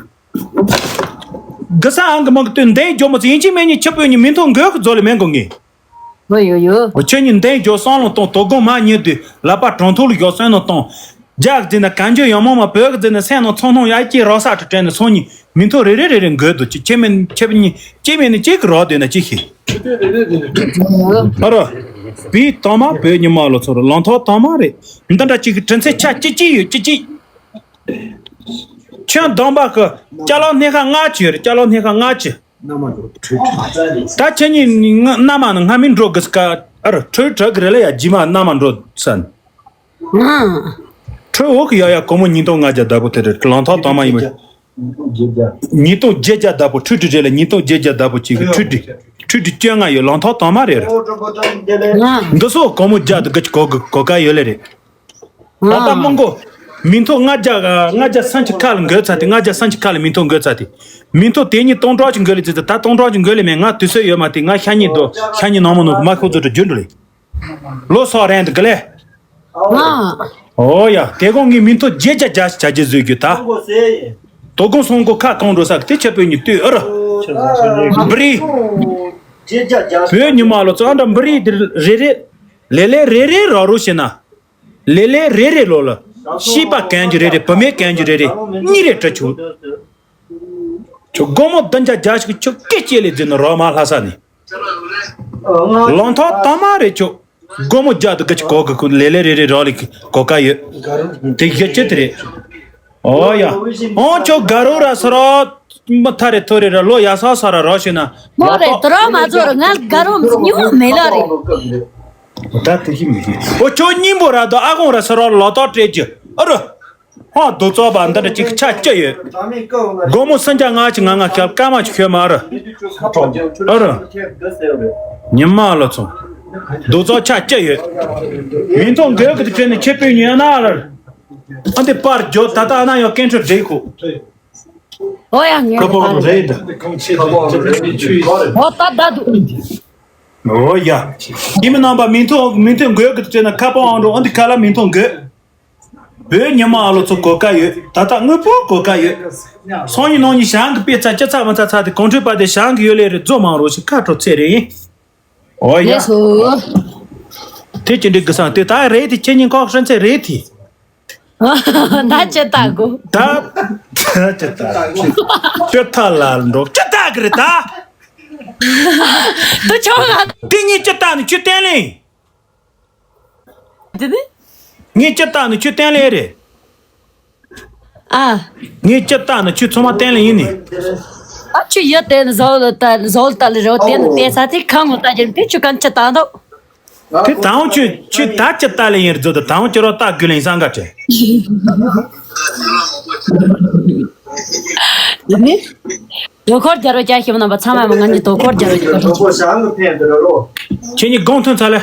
གི་ས་ཨང་གི་མང་གི་དོན་འདན་ཇོ་མོ་ཚེ་ཡིན་གཅིག་མེད་གཉིས་ཆེ་དཔོན་ཉི་མིང་ཐོ་འགོད་གི་རྫོ་ལས་མེད་གོ་ངེས། ཨོ་ཡོ་ཡོ། ཨོ་ཁྱེད་གཉིས་འདན་ཇོ་སང་ལོ་གཏོང་དོ་དགོང་མ་ཉིན་དུས་ལག་པ་གྲོང་ཐོག་ལ་ཞོག་སོན་ནོ་གཏོང་། རྒྱ་གི་ན་གན་ཇོ་ཡང་མོ་མ་བོད་གི་ན་སེམས་ནང་ཚོང་ཐོང་ཡ་ཅི་རོ་ས་ཁྲི་དྲན་ནས་སོང་ཉིན་མི་ཐོ་རེ་རེ་རེ་རེ་འགོད་དུ་ཅི་ཁྱེད་མིན་ཁྱེད་གཉིས་ཅི་མིན་ནི་ཅི་གི་རོ་དོན་ན་ཅི་ཤེས། ཨ་རོ། བི་དང་མ་བོད་ཉི་མ་ལོ་ཚོར་ལང་ཐོག་དང་མ་རེད། འདི་འདྲ་ཅིག་གི་དྲིན་ཚེ་ཆ་ཅི་ཅི་ཡོད་ཅི་ཅི། ཁྱོད་གདོང་པ་གི་ཅ་ལག་སྣེ་ཁ་ལྔ་ཅི་ཡོད་རེད་ཅ་ལག་སྣེ་ཁ་ལྔ་ཅི། ད་ཁྱེད་གཉིས་མནའ་མ་ནི་སྔ་མི་འགྲོ་དགོས་ཀ་ཨར་ཁྲོས་དྲག་གི་རེད་ལ་ཡ་རྗེས་མ་མནའ་མ་འགྲོ་ས་ནི། ཁྲོས་འོག་གི་ཡ་ཡ་སྒོར་མོ་ཉིས་སྟོང་ལྔ་བརྒྱ་བདག་པོ་དེ་རེད་ལང་ཐོག་དང་མ་ཡིན་པ། ཉིས་སྟོང་བརྒྱད་བརྒྱ་བདག་པོ་ཁྲུས་དྲི་རེད་ལ་ཉིས་སྟོང་བརྒྱད་བརྒྱ་བདག་པོ་གཅིག་གི་ཁྲུས་དྲི་ཁྲུས་དྲི་བཅོ་ལྔ་ཡོད་ལང་ཐོག་དང་མ་རེད་ར། འདི་སོགས་སྒོར་མོ་བརྒྱ་དང་དགུ་བཅུ་གོ་གི་གོ་ཀ་ཡོད་ལེ་རེད། ད་ལྟ་མང་གོ། མིང་ཐོ་ལྔ་བརྒྱ་ལྔ་བརྒྱ་སུམ་ཅུ་ཁ་ལ་འགོད་ཚར་ཏེ་ལྔ་བརྒྱ་སུམ་ཅུ་ཁ་ལ་མིང་ཐོ་འགོད་ཚར་ཏེ། མིང་ཐོ་དེ་གཉིས་སྟོང་ཕྲག་གཅིག་འགོད་ལེ་ཙི་ཙི་ད་སྟོང་ཕྲག་གཅིག་འགོད་ལེ་མེད་ང་དུས་ཚོད་ཡོད་མ་དེ་ང་ཤ་ཉེ་དོ་ཤ་ཉེ་ནང་མ་ནོ་མ་ཁོ་ཚོ་དུ་རྒྱུན་འགྲོ་ལེ། ལོ་སོགས་རན་དུ་ག་ལེ། ཨོ་ཡ་དེ་གོང་ངའི་མིང་ཐོ་བརྒྱད་བརྒྱ་བརྒྱ་ཞིག་བྱ་རྒྱུ་བཟོས་རྒྱུ་ད། དོ་དགོང་སོང་གོ་ཁ་གང་འགྲོ་ས་གི་དེ་ཆེ་པོའི་ཉིན་དུས་ཨ་ར། བི་རི། བོད་ཉི་མ་ལོ་ཙང་འདྲ་བི་རི་དེ་རེ་རེ། ལེ་ལེ་རེ་རེ་ར་རོ་ཞེ་ན། ལེ་ལེ་རེ་རེ་ལོ་ལ། ཤེས་པ་གན་གྱི་རེ་རེ་བུ་མེད་གན་གྱི་རེ་རེ་གཉིས་རེ་གྲི་ཆུ། ཁྱོད་སྒོར་མོ་བདུན་བརྒྱ་བརྒྱ་ཞིག་ཁྱོད་སྐད་ཅེས་ལས་འཛིན་ནི་རོགས་མ་ལྷ་ས་ནས། ལང་ཐོག་དང་མ་རེད་ཁྱོད། སྒོར་མོ་བརྒྱ་དང་དགུ་བཅུ་གོ་གི་ཁུ་ལེ་ལེ་རེ་རེ་རོགས་ལས་གོ་ཀ་ཡོད། དེ་གཞི་ཅི་དེ་རེད། ཨོ་ཡ། ཨོ་ཁྱོད་དགའ་རོགས་ར་ས་རོགས་མ་ཐ་རེ་ཐོ་རེ་ར་ལོ་ཡ་ས་ས་ར་རོགས་ཞེ་ན། མོ་རེད་དུ་རོགས་མ་ཚོར་ང་དགའ་རོགས་མི་ཉུང་མེད་ལ་རེད། ད་དེ་ཤི་མི་ཤི། ཨོ་ཁྱོད་སྙིང་པོ་ར་དུ་ཨ་ཁོང་ར་ས་རོགས་ལོ་ཏོག་སྤྲད་རྒྱུ་ཨ་རུ། ཧོ་རྡོ་བཙོག་པ་འདི་འདྲ་ཅིག་ཆ་སྐྱི་ཡོད། སྒོར་མོ་སུམ་བརྒྱ་ལྔ་བཅུ་ང་ལྔ་ཁྱབ་སྐར་མ་ཅིག་ཤོད་མ་རུ། ཨ་རུ། ཉི་མ་ལོ་ཚོ། རྡོ་བཙོག་ཆ་སྐྱི་ཡོད། མིང་ཐོ་འགོད་གི་དེ་དྲན་ནས་ཁྱེད་པོས་ཉོས་ན་ལར། ཨ་འདི་པར་རྒྱོབ་ད་ལྟ་ཨ་ན་ཡང་སྐད་འཕྲིན་སྒྲིག་གོ། ཨོ་ཡ། ངས་ཁ་པར་རེད་འདྲ། ཁ་པར་རེད་འདྲ། ཨོ་ད་ད་འདུག་ཨོ་ཡ། ཡིན་མིན་རྣམ་པ་མིང་ཐོ་མིང་ཐོ་འགོད་གི་བྱས་ན་ཁ་པར་ཨང་འགྲོ་ཨ་འདི་ཁ་ལ་མིང་ཐོ་འགོད། བོད་ཉི་མ་ཨ་ལོ་ཚོ་གོ་སྐབས་ཡོད། ད་ལྟ་དངོས་པོ་གོ་སྐབས་ཡོད། སང་ཉིན་གནངས་ཉིན་ཞང་གི་དཔེ་ཚ་ཅི་ཚ་མི་ཚ་ཚ་དེ་གོང་འཕྲོས་པ་དེ་ཞང་གི་ཡོད་ལེ་རེད། རྫོ་མང་རོ་ཞིག་ཁ་དྲོ་ཚེ་རེད་ཡིན། ཨོ་ཡ། ལགས་སོ། དེ་ཅི་འདྲི་གི་སང་དེ་ད་རེད་དེ་ཁྱེད་ཉིན་ཁོག་ཧྲན་ཚེ་རེད་དེ། ད་ཅི་ལྟ་དགོ། ད་ད་ཅི་ལྟ་ཅི་ལྟ་ལ་འགྲོ་ཅི་ལྟ་གི་རེད་ད། དུ་ཆོག་ང་། དེ་ཉིད་ཅི་ལྟ་ནི་ཆུ་བསྟན་ལེ། དེ་ནི། ངས་ཅི་ལྟ་ནི་ཆུ་བསྟན་ལེ་རེད། ཨ། ངས་ཅི་ལྟ་ན་ཁྱོད་ཚང་མ་བསྟན་ལ་ཡིན་ནི། ཨ་ཁྱོད་ཡོད་དེ་ནི་བཟོ་ལ་ལྟ་བཟོ་ལ་ལྟ་ལ་རོ་དེ་ནི་བལྟས་ས་དེ་ཁ་ངོ་ལྟ་རྒྱུ་དེ་ཁྱོད་གང་ཅི་ལྟ་འདུག་དེ་དང་ཁྱོད་ཁྱོད་ད་ཅི་ལྟ་ལ་ཡིན་རེད་ཟོ་ད་དང་ཁྱོད་རོ་ལྟ་དགོས་ལ་ཡིན་བསམ་ག་དྲན། ནི། དོ་ཁོར་རྒྱལ་རོ་རྒྱལ་ཞིམ་རྣམ་པ་ཚང་མ་མ་ང་ནི་དོ་ཁོར་རྒྱལ་རོ་རྒྱལ་རོ། ཁྱེད་གཉིས་དགོང་ཐོན་ཚར་ལ།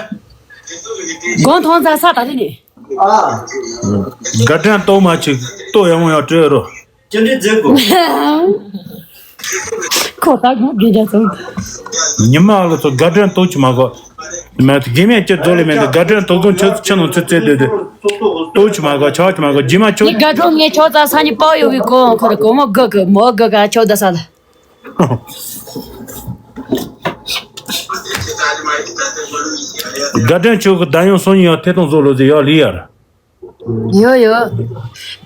དགོང་ཐོན་ཚར་ས་ད་དེ་ནི། ཨ། དགའ་དྲན་ཏོག་མ་ཅིག་ཏོག་ཡང་ཡང་སྤྲོད་རོགས། ཅི་འདྲའི་མཛེས་པོ། ཁོ་ད་གུ་དགེ་རྒྱ་ཚོ། ཉི་མ་ལ་ཚོ་དགའ་དྲན་ཏོག་ཅིག་མ་གོ། མ་དགེ་མེད་ཅི་རྫོ་ལས་མེད་འདུག་དགའ་དྲན་ཏོག་དགོང་ཆུ་ཆུ་ནང་ཚུད་ཚེ་སྡོད་དུས། ཏོག་ཅིག་མ་གོ་ཆོག་ཅིག་མ་གོ་རྗེས་མ་ཆོག་ངའི་དགའ་སྤྲོ་ངའི་ཆོག་ཙང་སང་ཉིན་པའོ་ཡོད་བའི་གོ་ཁོ་རེ་གོ་མོ་གོ་གི་མོ་གོ་ག་ཆོག་ད་ས་ལ། དགའ་དྲན་ཆོག་གི་ད་ཡང་སང་ཉིན་ཡང་ཐད་གཏོང་བཟོ་ལོ་ཟེར་ཡག་ལི་ཡར། ཡོ་ཡོ།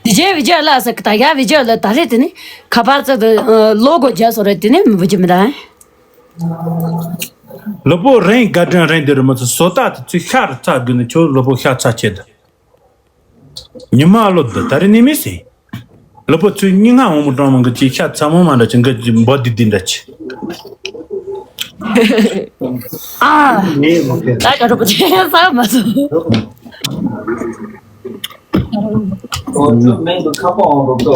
དེ་རྗེས་བི་ཇི་ལ་ཟེར་གི་ད་ཡ་བི་ཇི་ལ་ད་རེད་དེ་ནི་ཁ་པར་ཙི་དུ་ལོ་གོ་རྒྱ་སོ་རེད་དེ་ནི་མི་བུ་ཅི་མི་ད། ལོ་པོ་རིང་དགའ་དྲན་རིང་དེ་རུ་མི་ཚོ་བཟོ་ལྟ་དེ་ཚོས་ཤ་རུ་ཚ་དགོས་ནི་ཁྱོད་ལོ་པོ་ཤ་ཚ་ཆེ་ད། ཉི་མ་ལོ་འདི་ད་རེ་ནི་མི་སྲིད། ལོ་པོ་ཚོས་སྙིང་ང་འོང་མོ་གྲོང་མང་གི་ཅི་ཤ་ཚ་མོ་མ་འདྲ་ཅི་འགའ་ཅི་འབོ་དི་དི་འདྲ་ཅི། ཨ། ད་ག་རོ་པོ་ཆེ་ས་མ་སོ།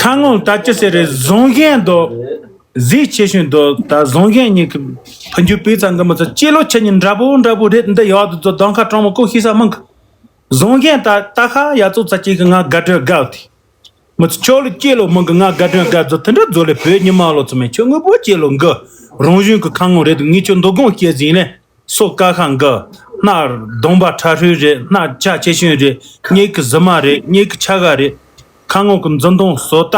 ཁ་ངོ་ད་ཅི་ཟེར་རེད་བཟང་ཞན་དོ། གཟི་ཆེ་ཤོས་དོ་ད་བཟང་ཞན་གཉིས་ཀྱི་ཕ་འཇུ་པའི་ཚང་གི་མི་ཚོ་སྐྱེ་ལོ་ཆེ་ཉིན་འདྲ་པོ་འདྲ་པོ་རེད་འདི་ཡག་ཏུ་ཚོ་གདོང་ཁ་གྲང་མོ་ཀོ་ཤི་ས་མང་གི། བཟང་ཞན་ད་ད་ཁ་ཡ་ཚོ་ཚ་ཅིག་གི་ང་དགའ་སྤྲོ་དགའ་དེ། མི་ཚོ་ཆོ་ལོ་སྐྱེ་ལོ་མང་གི་ང་དགའ་སྤྲོ་དགའ་ཚོ་དེ་འདྲ་ཚོ་ལས་བོད་ཉི་མ་ལོ་ཚོ་མེད་ཁྱོད་དངོས་པོ་སྐྱེ་ལོ་འགི་རང་བཞིན་གི་ཁ་ངོ་རེད་དུ་ངས་ཁྱོད་མདོ་དགོང་སྐྱེ་ཟིན་ལས་སོ་ཀ་ཁ་འགི་སྣ་གདོང་པ་ཁྲ་ཧྲུལ་རེད། སྣ་ཆ་ཆེ་ཤོས་རེད། སྙིགས་གི་ཟི་མ་རེད། སྙིགས་གི་ཆ་ག་རེད། ཁ་ངོ་གི་མཛུབ་མདུང་བཟོ་ལྟ།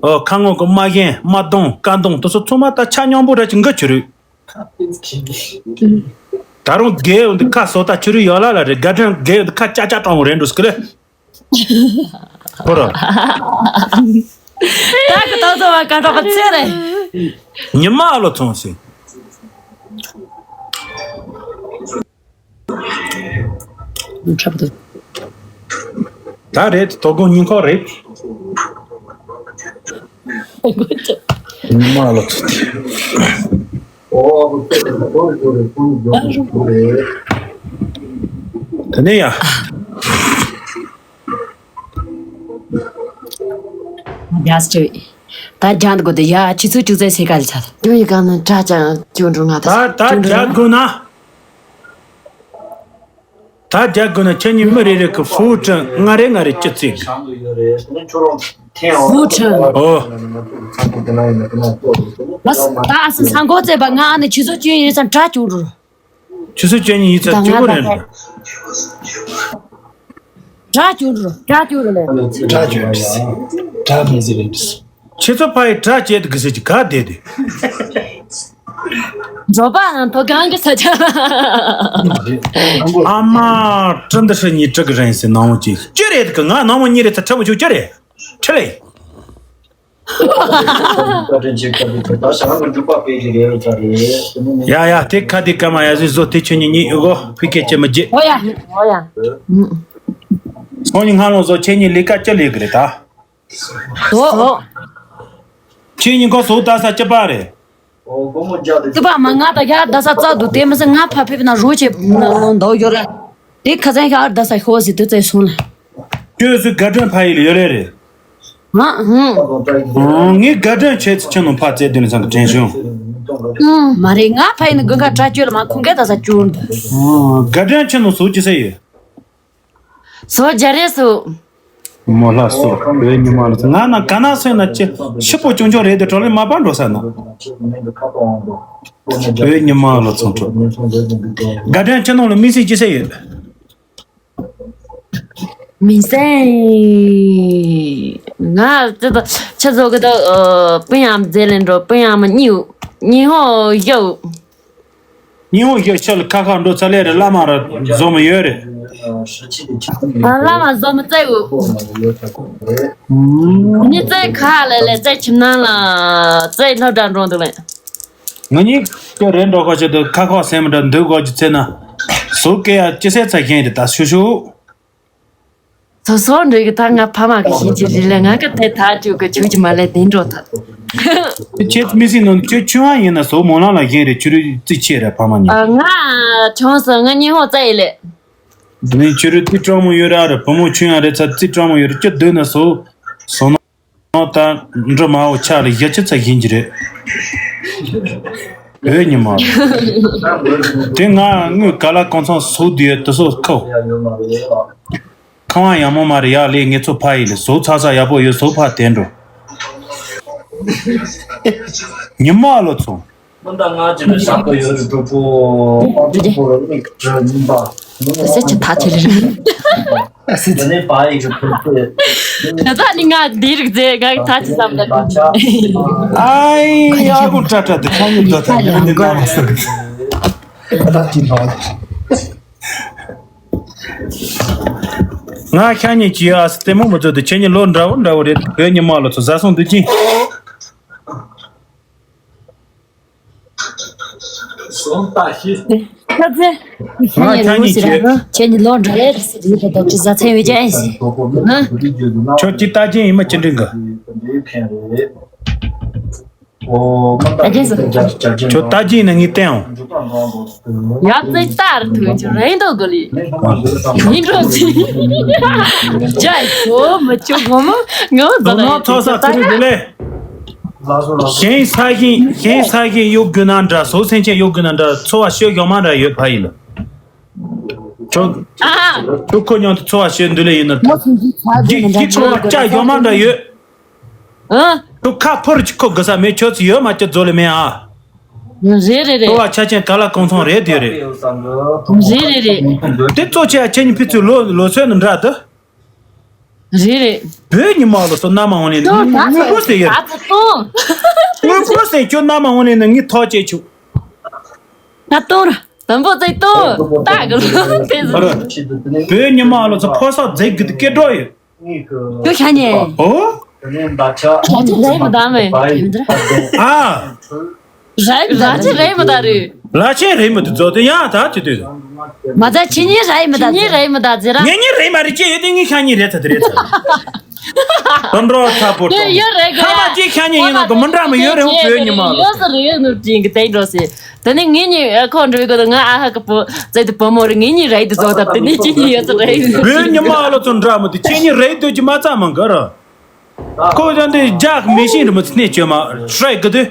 ཨོ་ཁ་ངོ་གི་སྨྲ་ཞེན་སྨྲ་གདོང་ཀ་གདོང་དེ་ཚོ་ཚང་མ་ད་ཆ་སྙོམས་པོ་ར་ཅིག་འགི་ཆུ་རུད། ད་རུང་རྒས་འདི་ཁ་བཟོ་ལྟ་ཆུ་རུད་ཡོད་ལ་ལ་རེད། དགའ་དྲན་རྒས་འདི་ཁ་ཅག་ཅག་གྲང་བོ་རེད་འགྲོ་སྐི་ལེ། ཧོ་ར། ད་གི་ཏོག་ཙམ་བ་ག་འདྲ་པ་ཚེ་རེད། ཉི་མ་ཨ་ལོ་ཚོང་སི། འཁྲབ་ཏུ། ད་རེད་དོ་དགོང་ཉིན་ཁོག་རེད། ཉི་མ་ཨ་ལོ་ཚོང་སི། དེ་ནས་ཡ། རྒྱ་སྤྲོས། ད་རྒྱ་འདི་དགོས་དེ་ཡ་ཆུ་ཚོད་དྲུག་ཚེ་སེ་ག་ལ་ཚར། ཁྱོད་ཡི་ག་ནི་དྲ་ཅང་སྐྱོན་འགྲོ་ང་ད། ད་ད་རྒྱ་དགོས་ན། ད་རྒྱ་དགོས་ན་ཁྱེད་གཉིས་མི་རེ་རེ་གི་ཧྥུའུ་ཀྲང་ལྔ་རེ་ལྔ་རེ་བཅུ་བརྩེགས། ཧྥུའུ་ཀྲང་། ཨོ། ད་ཨ་སི་ས་འགོ་བཙས་པ་ང་ཨ་ནི་ཆུ་ཚོད་བཅུ་ཡིན་ཙང་དྲ་བཅུག་འགྲོ། ཆུ་ཚོད་བཅུ་གཉིས་ཡིན་ཚར་བཅུ་དགུ་རེད། དྲ་བཅུག་འགྲོ། དྲ་བཅུག་འགྲོ་ལེ། དྲ་བཅུག་འགྲོ། དྲ་མི་ཟེར་རེད། ཁྱེད་ཚོ་ཕ་ཡི་དྲ་བཅད་དུ་གི་ཟེར་གྱི་ག་བསྡད་དེ། འགྲོ་པའང་ཐོ་གང་གི་ས་ཆ། ཨ་མ་ཀྲི་འདི་ཧྲི་གཉིས་ཀྲི་གི་རེད་ཟེར་ནང་བོ་ཅིག་ཅི་རེད་གི་ང་ནང་བོ་གཉིས་རེད་ཚ་ཁྲ་མོ་ཆུ་ཅི་རེད་ཁྲི་ལེ། ཡ་ཡ་དེ་ཁ་དེ་ཀ་མ་ཡ་ཟི་བཟོ་དེ་ཁྱོད་གཉིས་གཉིས་ཨི་གོ་ཕི་ཀེ་ཅི་མི་རྗེ། ཨོ་ཡ་ཨོ་ཡ། སང་ཉིན་སྔ་ལོ་བཟོ་ཁྱེད་གཉིས་ལས་ཀ་ཅི་ལས་གི་རེད་ད། ཨོ་ཨོ། ཁྱེད་གཉིས་ཀ་བཟོ་ད་ས་ཅི་པ་རེད། ཏི་པ་མ་ང་ད་ཡ་ད་ས་ཙག་འདུག་དེ་མི་སྲིད་ང་ཕ་ཕེབས་ན་རོ་ཆེ་འདུག་ཡོད་ར། དེ་ཁ་སང་ཤ་ཨར་ད་ས་ཤོ་ཟི་དུ་ཙེ་སོང་ལ། ཁྱོད་སུ་དགའ་སྤྲོ་ཕ་ཡིལ་ཡོད་རེད་རེད། ང་ཧུང་། ངས་དགའ་སྤྲོ་བྱས་ཚེ་ཁྱོད་ནང་ཕ་ཙེ་དུ་ནས་ཚང་གི་དྲན་བྱུང་། ཧུང་མ་རེད་ང་ཕ་ཡིལ་ནི་དགུན་ཁ་དྲ་བཅོས་ལ་མ་ཁུང་གེ་ད་ས་བཅུག་འདུག་དགའ་སྤྲོ་ཁྱོད་ནང་སུ་ཅི་ས་ཡོད། སོ་རྒྱ་རེད་སོ། མོ་ལ་སོ་བོད་ཉི་མ་ལ་སོ་ང་ན་ག་ན་སོན་ན་ཅི་ཤི་པོ་ཅུང་ཅུང་རེད་དེ་གྲོ་ལེ་མ་པ་འགྲོ་ས་ན། བོད་ཉི་མ་ལ་སོ་འགྲོ། དགའ་ལྡན་ཁྱེད་ནང་ལ་མི་སྲིད་ཅི་ཟེར་ཡོད། མི་སྲིད། ང་ཅི་ད་ཆ་ཚོ་གི་ད་སྤུན་ཡང་མཛེས་ལེན་འགྲོ་སྤུན་ཡང་མ་གཉིས་གཉིས་ཧོ་ཡོད། ཉི་ཧོང་ཞོ་ཤལ་ཁ་ཁ་འགྲོ་ཚ་ལེ་རེ་བླ་མ་ར་འཛོམས་ཡོད་རེད། ཨ་བླ་མ་འཛོམས་བཙལ་འོ། ནི་བཙལ་ཁ་ལེ་ལེ་བཙལ་ཁྱིམ་ནང་ལ་བཙལ་སློབ་གྲྭ་འགྲོ་འདུག་ལེ། ང་གཉིས་ཀྱི་རེད་འགྲོ་ཁ་ཆེད་དུ་ཁ་ཁ་སེམས་འདྲ་འདུག་གོ་ཅི་ཚེ་ན། སུ་སྐད་ཡ་ཅི་སེ་ཚ་ཁྱེན་རེད་ད་ཤུ་ཤུ། སོ་སོ་འདྲ་གི་ད་ང་ཕ་མ་གི་ཤེས་ཀྱི་རེད་ལ་ང་གི་དེ་ཐག་གཅོད་གི་ཆུ་གི་མ་ལས་དེ་འགྲོ་ཐག་ཁྱེད་མི་སྲིད་ནོ་ཁྱོད་ཆུང་བ་ཡིན་ན་སོ་མོ་ལང་ལ་ཡིན་རེད་ཆུ་རུ་རྩི་ཆེ་རེད་ཕ་མ་ཉིད། ང་ཆུང་སོ་ང་གཉིས་ཧོ་རྩ་ཡི་ལེ། འདི་ནི་ཆུ་རུ་རྩི་སྤྲང་མོ་ཡོད་ར་རེད་བུ་མོ་ཆུང་ཡང་རེད་ཚ་རྩི་སྤྲང་མོ་ཡོད་རེད་ཁྱོད་སྡོད་ན་སོ་སོ་ནོ། ད་འགྲོ་མ་འོ་ཆ་ལ་ཡ་ཆི་ཚ་ཡིན་གྱི་རེད། བོད་ཉི་མ། དེ་ང་དངུལ་ག་ལ་གང་ཚང་སུ་དུ་ཡོད་དུ་སོ་ཁོ། ཁང་བ་ཡག་མོ་མ་རེད་ཡག་ལས་ངེད་ཚོ་ཕ་ཡིན་ལས་བཟོ་ཚ་ཚ་ཡག་པོ་ཡོད་བཟོ་ཕ་དེ་འགྲོ། ཉི་མ་ལོ་ཚོ། སྔོན་དང་སྔ་ཕྱི་ལ་བཞག་པ་ཡོད་རེད་གྲོགས་པོ། ཨོ་ཏོ་པོ་ལ་མིག་གྲོ་ཉིན་པ། དེ་སེ་ཆ་ད་ཆེ་རེད། དེ་ནས་བ་ཡི་གི་ཕུར་ཚོས། ད་ད་ནི་ང་འདི་རིགས་ཟེར་ང་ད་ཆི་བསམ་ད། ཨའི་ཡ་གོ་ཏྲ་ཏྲ་དེ་ཁ་ཉིན་ད་ད་ཡིན་ནི་ན་མ་སོ། ད་ཅི་ལ། ང་ཤ་ཉེ་ཅི་ཨ་སི་ལྟད་མོ་མི་ཚོད་དུ་ཁྱེད་ཉིད་ལོ་འདྲ་བོ་འདྲ་བོ་རེད་བོད་ཉི་མ་ལོ་ཚོ་བཟའ་སོང་འདུག་ཅིང་། ཁྱེད་ཉིད་ལོ་འདྲ་རེད་ཟེར་ཡོད་པ་དང་ཅི་བཟའ་ཚན་ཡོད་ཀྱང་ཨེ་ཟེར། ཁྱོད་ཀྱི་ལྟ་རྒྱན་ཡིན་མ་ཅི་འདྲ་གི། ཨ་ཅེ་ཟེར། ཁྱོད་ལྟ་རྒྱུ་ཡིན་ན་ངས་བསྟན་འོང་། ཡ་ཙིག་ལྟར་ཐུག་ཅིག་རེད་འདུག་གོ་ལི། ཡིན་འགྲོ་ཟིན། ཇའི་ཚོ་མི་ཆོག་གོ་མོ་ངོ་ཟ་ལ་ཡིན་ཚོགས་ས་ཚུར་འདུག་ལེ། གཞན་ས་གཞན་གཞན་ས་གཞན་གཡོག་དགོས་ན་འདྲ་སོ་སེམས་ཅན་གཡོག་དགོས་ན་འདྲ་འཚོ་བ་སྐྱོ་གཞོག་མ་འདྲ་ཡོད་ཕ་ཡིན་ལ། ཁྱོད་ཁྱོད་ཁོ་མཉམ་དུ་འཚོ་བ་སྐྱོ་འདུག་ལེ་ཡིན་ན། ཁྱོད་ཁྱོད་འཚོ་བ་སྐྱ་གཞོག་མ་འདྲ་ཡོད། ཨ། ཁྱོད་ཁ་ཕོར་གཅིག་ཁོ་དགོས་ས་མེད་ཁྱོད་ཚོ་ཡོད་མ་ཁྱོད་རྫོགས་ལེ་མེད་ཨ། རེད་རེད་རེད། ཁྱོད་བ་ཆ་ཅན་ག་ལ་གང་ཚང་རེད་དེ་རེད། རེད་རེད་རེད། དེ་གཙོ་ཆེ་ཡ་ཁྱེད་གཉིས་ཕི་ཚོའི་ལོ་ལོ་ཚོད་ནི་འདྲ་དུ། རེད་རེད། བོད་ཉི་མ་ལོ་སོ་ན་མ་འོང་ནས་དངུལ་ཕོ་ཟེར་ཡོད་རེད། དངུལ་ཕོ་ཟེར་ཁྱོད་ན་མ་འོང་ནས་ནི་ངས་ཐོག་བཅད་ཆུག་ད་གཏོང་ར། དང་པོ་ཚེ་གཏོང་། ད་གི་ལོ་དེ་ཚོ། བོད་ཉི་མ་ལོ་ཚོ་ཕོ་སོགས་རྫས་གི་དུ་སྐད་སྒྲོག་ཡོད། ཁྱོད་ཤ་ཉེ། ཨོ། ཁྱོད་ཅི་རེད་མི་ད་མེད། ཨ། ར་ཅི་རེད་མི་ད་རེད། ལ་ཆེན་རེད་མི་དུ་རྫོགས་དུ་ཡང་ད་དུ་དུ། མ་ད་ཁྱི་ཉེ་རེད་མི་ད་ཁྱི་ཉེ་རེད་མི་ད་ཟེར་ར། ངེད་ཉེ་རེད་མ་རེད་ཅེས་ཡོད་དེ་ངེད་ཤ་ཉེ་རེད་ད་དུ་རེད་ད། དོན་འགྲོ་ཚ་པོ་དེ་ཡོད་རེད་ག་ཁ་མ་ཅིག་ཤ་ཉེ་ཡིན་ན་གོ་མི་འདྲ་མི་ཡོད་རེད་འོ་བོད་ཉི་མ་ལོ། ཡོད་ས་རེད་ཡོད་ནུབ་ཅིང་གི་དེ་འགྲོ་སེ། ད་ནི་ངེད་གཉིས་ཨ་ཁོ་འགྲོ་གི་ད་ང་ཨ་ཧ་གི་པོ་ཙེ་དུ་བུ་མོ་རེད་ངེད་གཉིས་རེད་དུ་བཟོ་ད་དེ་ནི་ཅི་གཉིས་ཡོད་ས་རེད། བོད་ཉི་མ་ཨ་ལོ་ཚོ་འདྲ་མི་དེ་ཁྱེད་གཉིས་རེད་དུ་ཅི་མ་ཙམ་མང་གི་ར། ཁོ་ཡང་དེ་རྒྱག་མི་ཤེས་རི་མོ་ཚི་ནས་བཅོས་མ་ཧྲེ་གི་དུ།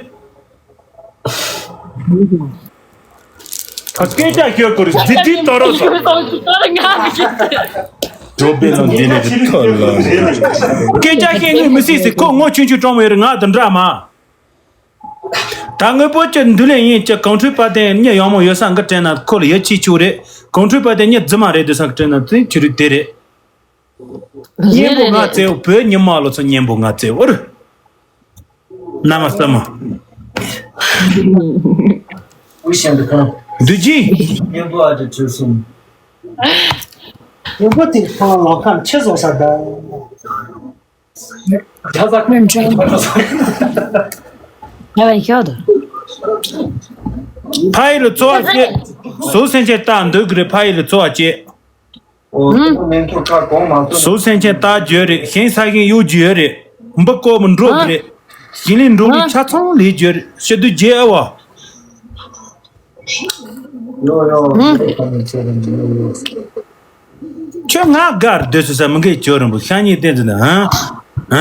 ད་སྐད་ཆ་ཤོད་དགོས་རེད་འདི་འདི་ལྟ་རོགས་སོ། འགྲོ་པའི་ལོ་འདི་ནས་ཐོ་ལོ། སྐད་ཆ་ཤེས་ངོས་མི་སྲིད་ཟེར་ཁོ་ངོ་ཆུང་ཆུང་གྲོང་མོ་ཡོད་རེད་ང་དུ་འདྲ་མ། ད་དངོས་པོ་ཅི་འདུལ་ལེ་ཡིན་ཅི་གང་འཕྲུལ་པ་དེ་གཉིད་ཡོང་མོ་ཡོད་ས་འགི་དྲན་ན་ཁོ་ལ་ཡིད་ཆེས་ཆུ་རེད། གང་འཕྲུལ་པ་དེ་གཉིད་རྫི་མ་རེད་འདུག་ས་འགི་དྲན་ན་དེ་ཆུ་རུ་དེ་རེད། གཉེན་པོ་ང་བཙལ་བོད་ཉི་མ་ལོ་ཚོ་གཉེན་པོ་ང་བཙལ་བོར། ན་མ་ས་མ། འདུ་ཅི། གཉེན་པོ་དེ་ཁོང་ལོ་ཁམས་ཆེ་བཟོ་ས་ད། ཕ་ཡི་ལ་ཚོ་བ་སྐྱེ། སོ་སེམས་ཅན་ལྟ་འདོད་གི་རེད་ཕ་ཡི་ལ་ཚོ་བ་སྐྱེ། སོ་སེམས་ཅན་ལྟ་རྒྱུ་རེད་ཤིང་ས་ཤིང་གཡུག་རྒྱུ་ཡོད་རེད། འབུ་ཀོ་མི་འགྲོ་གི་རེད། ཞིང་ལས་འགྲོ་གི་ཆ་ཚང་ལས་རྒྱུ་རེད་ཤི་དུས་རྒྱལ་བ། ཁྱོད་ང་དགའ་རུ་སྡོད་ཟེར་ས་མི་འགས་ཁྱོད་རིང་པོ་ཤ་ཉེ་བསྟན་ཟིན་ན་ཧ། ཧ།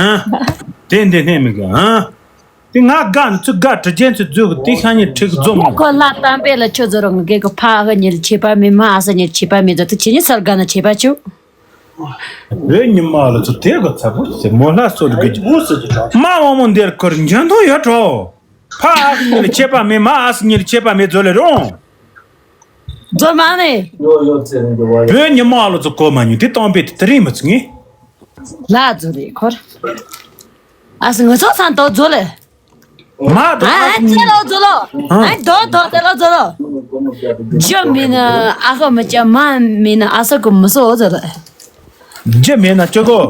དེ་འདི་ནས་མི་དགའ་ཧ། དེ་ང་དགའ་ནི་ཚུ་དགའ་གྲི་ཅན་ཚུ་རྫུས་གི་དེ་ཤ་ཉེ་ཁྲིག་རྫོང་མོ། ཁོ་ལ་གཏམ་དཔེ་ལ་ཁྱོད་ཚོ་རང་གི་གི་ཕ་ཨ་ཉེར་ཆེ་པ་མི་མ་ཨ་ས་ཉེར་ཆེ་པ་མི་ཚོ་དེ་ཁྱེད་ཉིད་སར་དགའ་ན་ཆེ་པ་ཆུ། བོད་ཉི་མ་ལ་ཚོ་དེ་ག་ཚ་པོ་ཟེར་མོ་ལྷ་སོ་རུ་གི་མ་དབང་མོ་འདིར་ཁོར་འཇོན་ཐང་ཡོད་འགྲོ། ཕ་ཨ་ཁུ་གཉིས་ལ་ཆད་པ་མེད། མ་ཨ་སི་གཉིས་ལ་ཆད་པ་མེད་ཛོ་ལེ་རོང་། ཛོ་མ་ནེ། བོད་ཉི་མ་ལ་ཚོ་གོ་མ་ཉུ་དེ་གཏོང་པའི་དེ་དེ་རིང་མི་ཚུགས་ངེས། ལ་ཛོ་རེ་ཁོར། ཨ་སི་ངི་ཚོ་ཚང་དོ་ཛོ་ལེ། མ་དང་ཨ་ཨ་ཙེ་ལོ་ཛོ་ལོ། ཨ་དོ་དོ་ཙེ་ལོ་ཛོ་ལོ། ཇོ་མིན་ཨ་ཧ་མི་ཅ་མ་མིན་ཨ་ས་ཀུ་མི་སོ་ཛོ་ལེ། ཇོ་མིན་ཨ་ཅོ་གོ།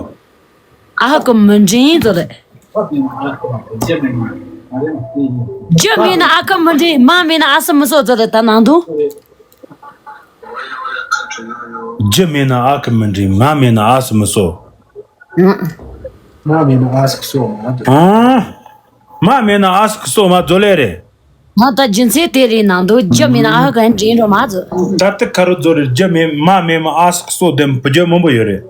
ཨ་ཧ་ཀུ་མི་འདྲིན་ཛོ་ལེ། ཇོ་མིན་ཨ་ཀུ་མི་འདྲིན་མ་མིན་ཨ་ས་མི་སོ་ཛོ་ལེ་ད་ནང་དུ། ཇོ་མིན་ཨ་ཀུ་མི་འདྲིན་མ་མིན་ཨ་ས་མི་སོ། ང་མིན་ཨ་ས་སོ་མ་དུ། ཨ། མ་མེད་ན་ཨ་སི་ཁུ་སོ་མ་ཛོ་ལེ་རེད། ང་ད་རྒྱུ་མཚན་དེ་རེད་ནང་དུ་རྒྱུ་མེད་ན་ཨ་ཧ་ག་འདྲིན་རོ་མ་ཛོ། ད་ལྟ་ཁ་རོ་ཛོ་རེད། རྒྱུ་མེད་མ་མེད་མ་ཨ་སི་ཁུ་སོ་དེ་བུ་རྒྱུ་མང་པོ་ཡོད་རེད།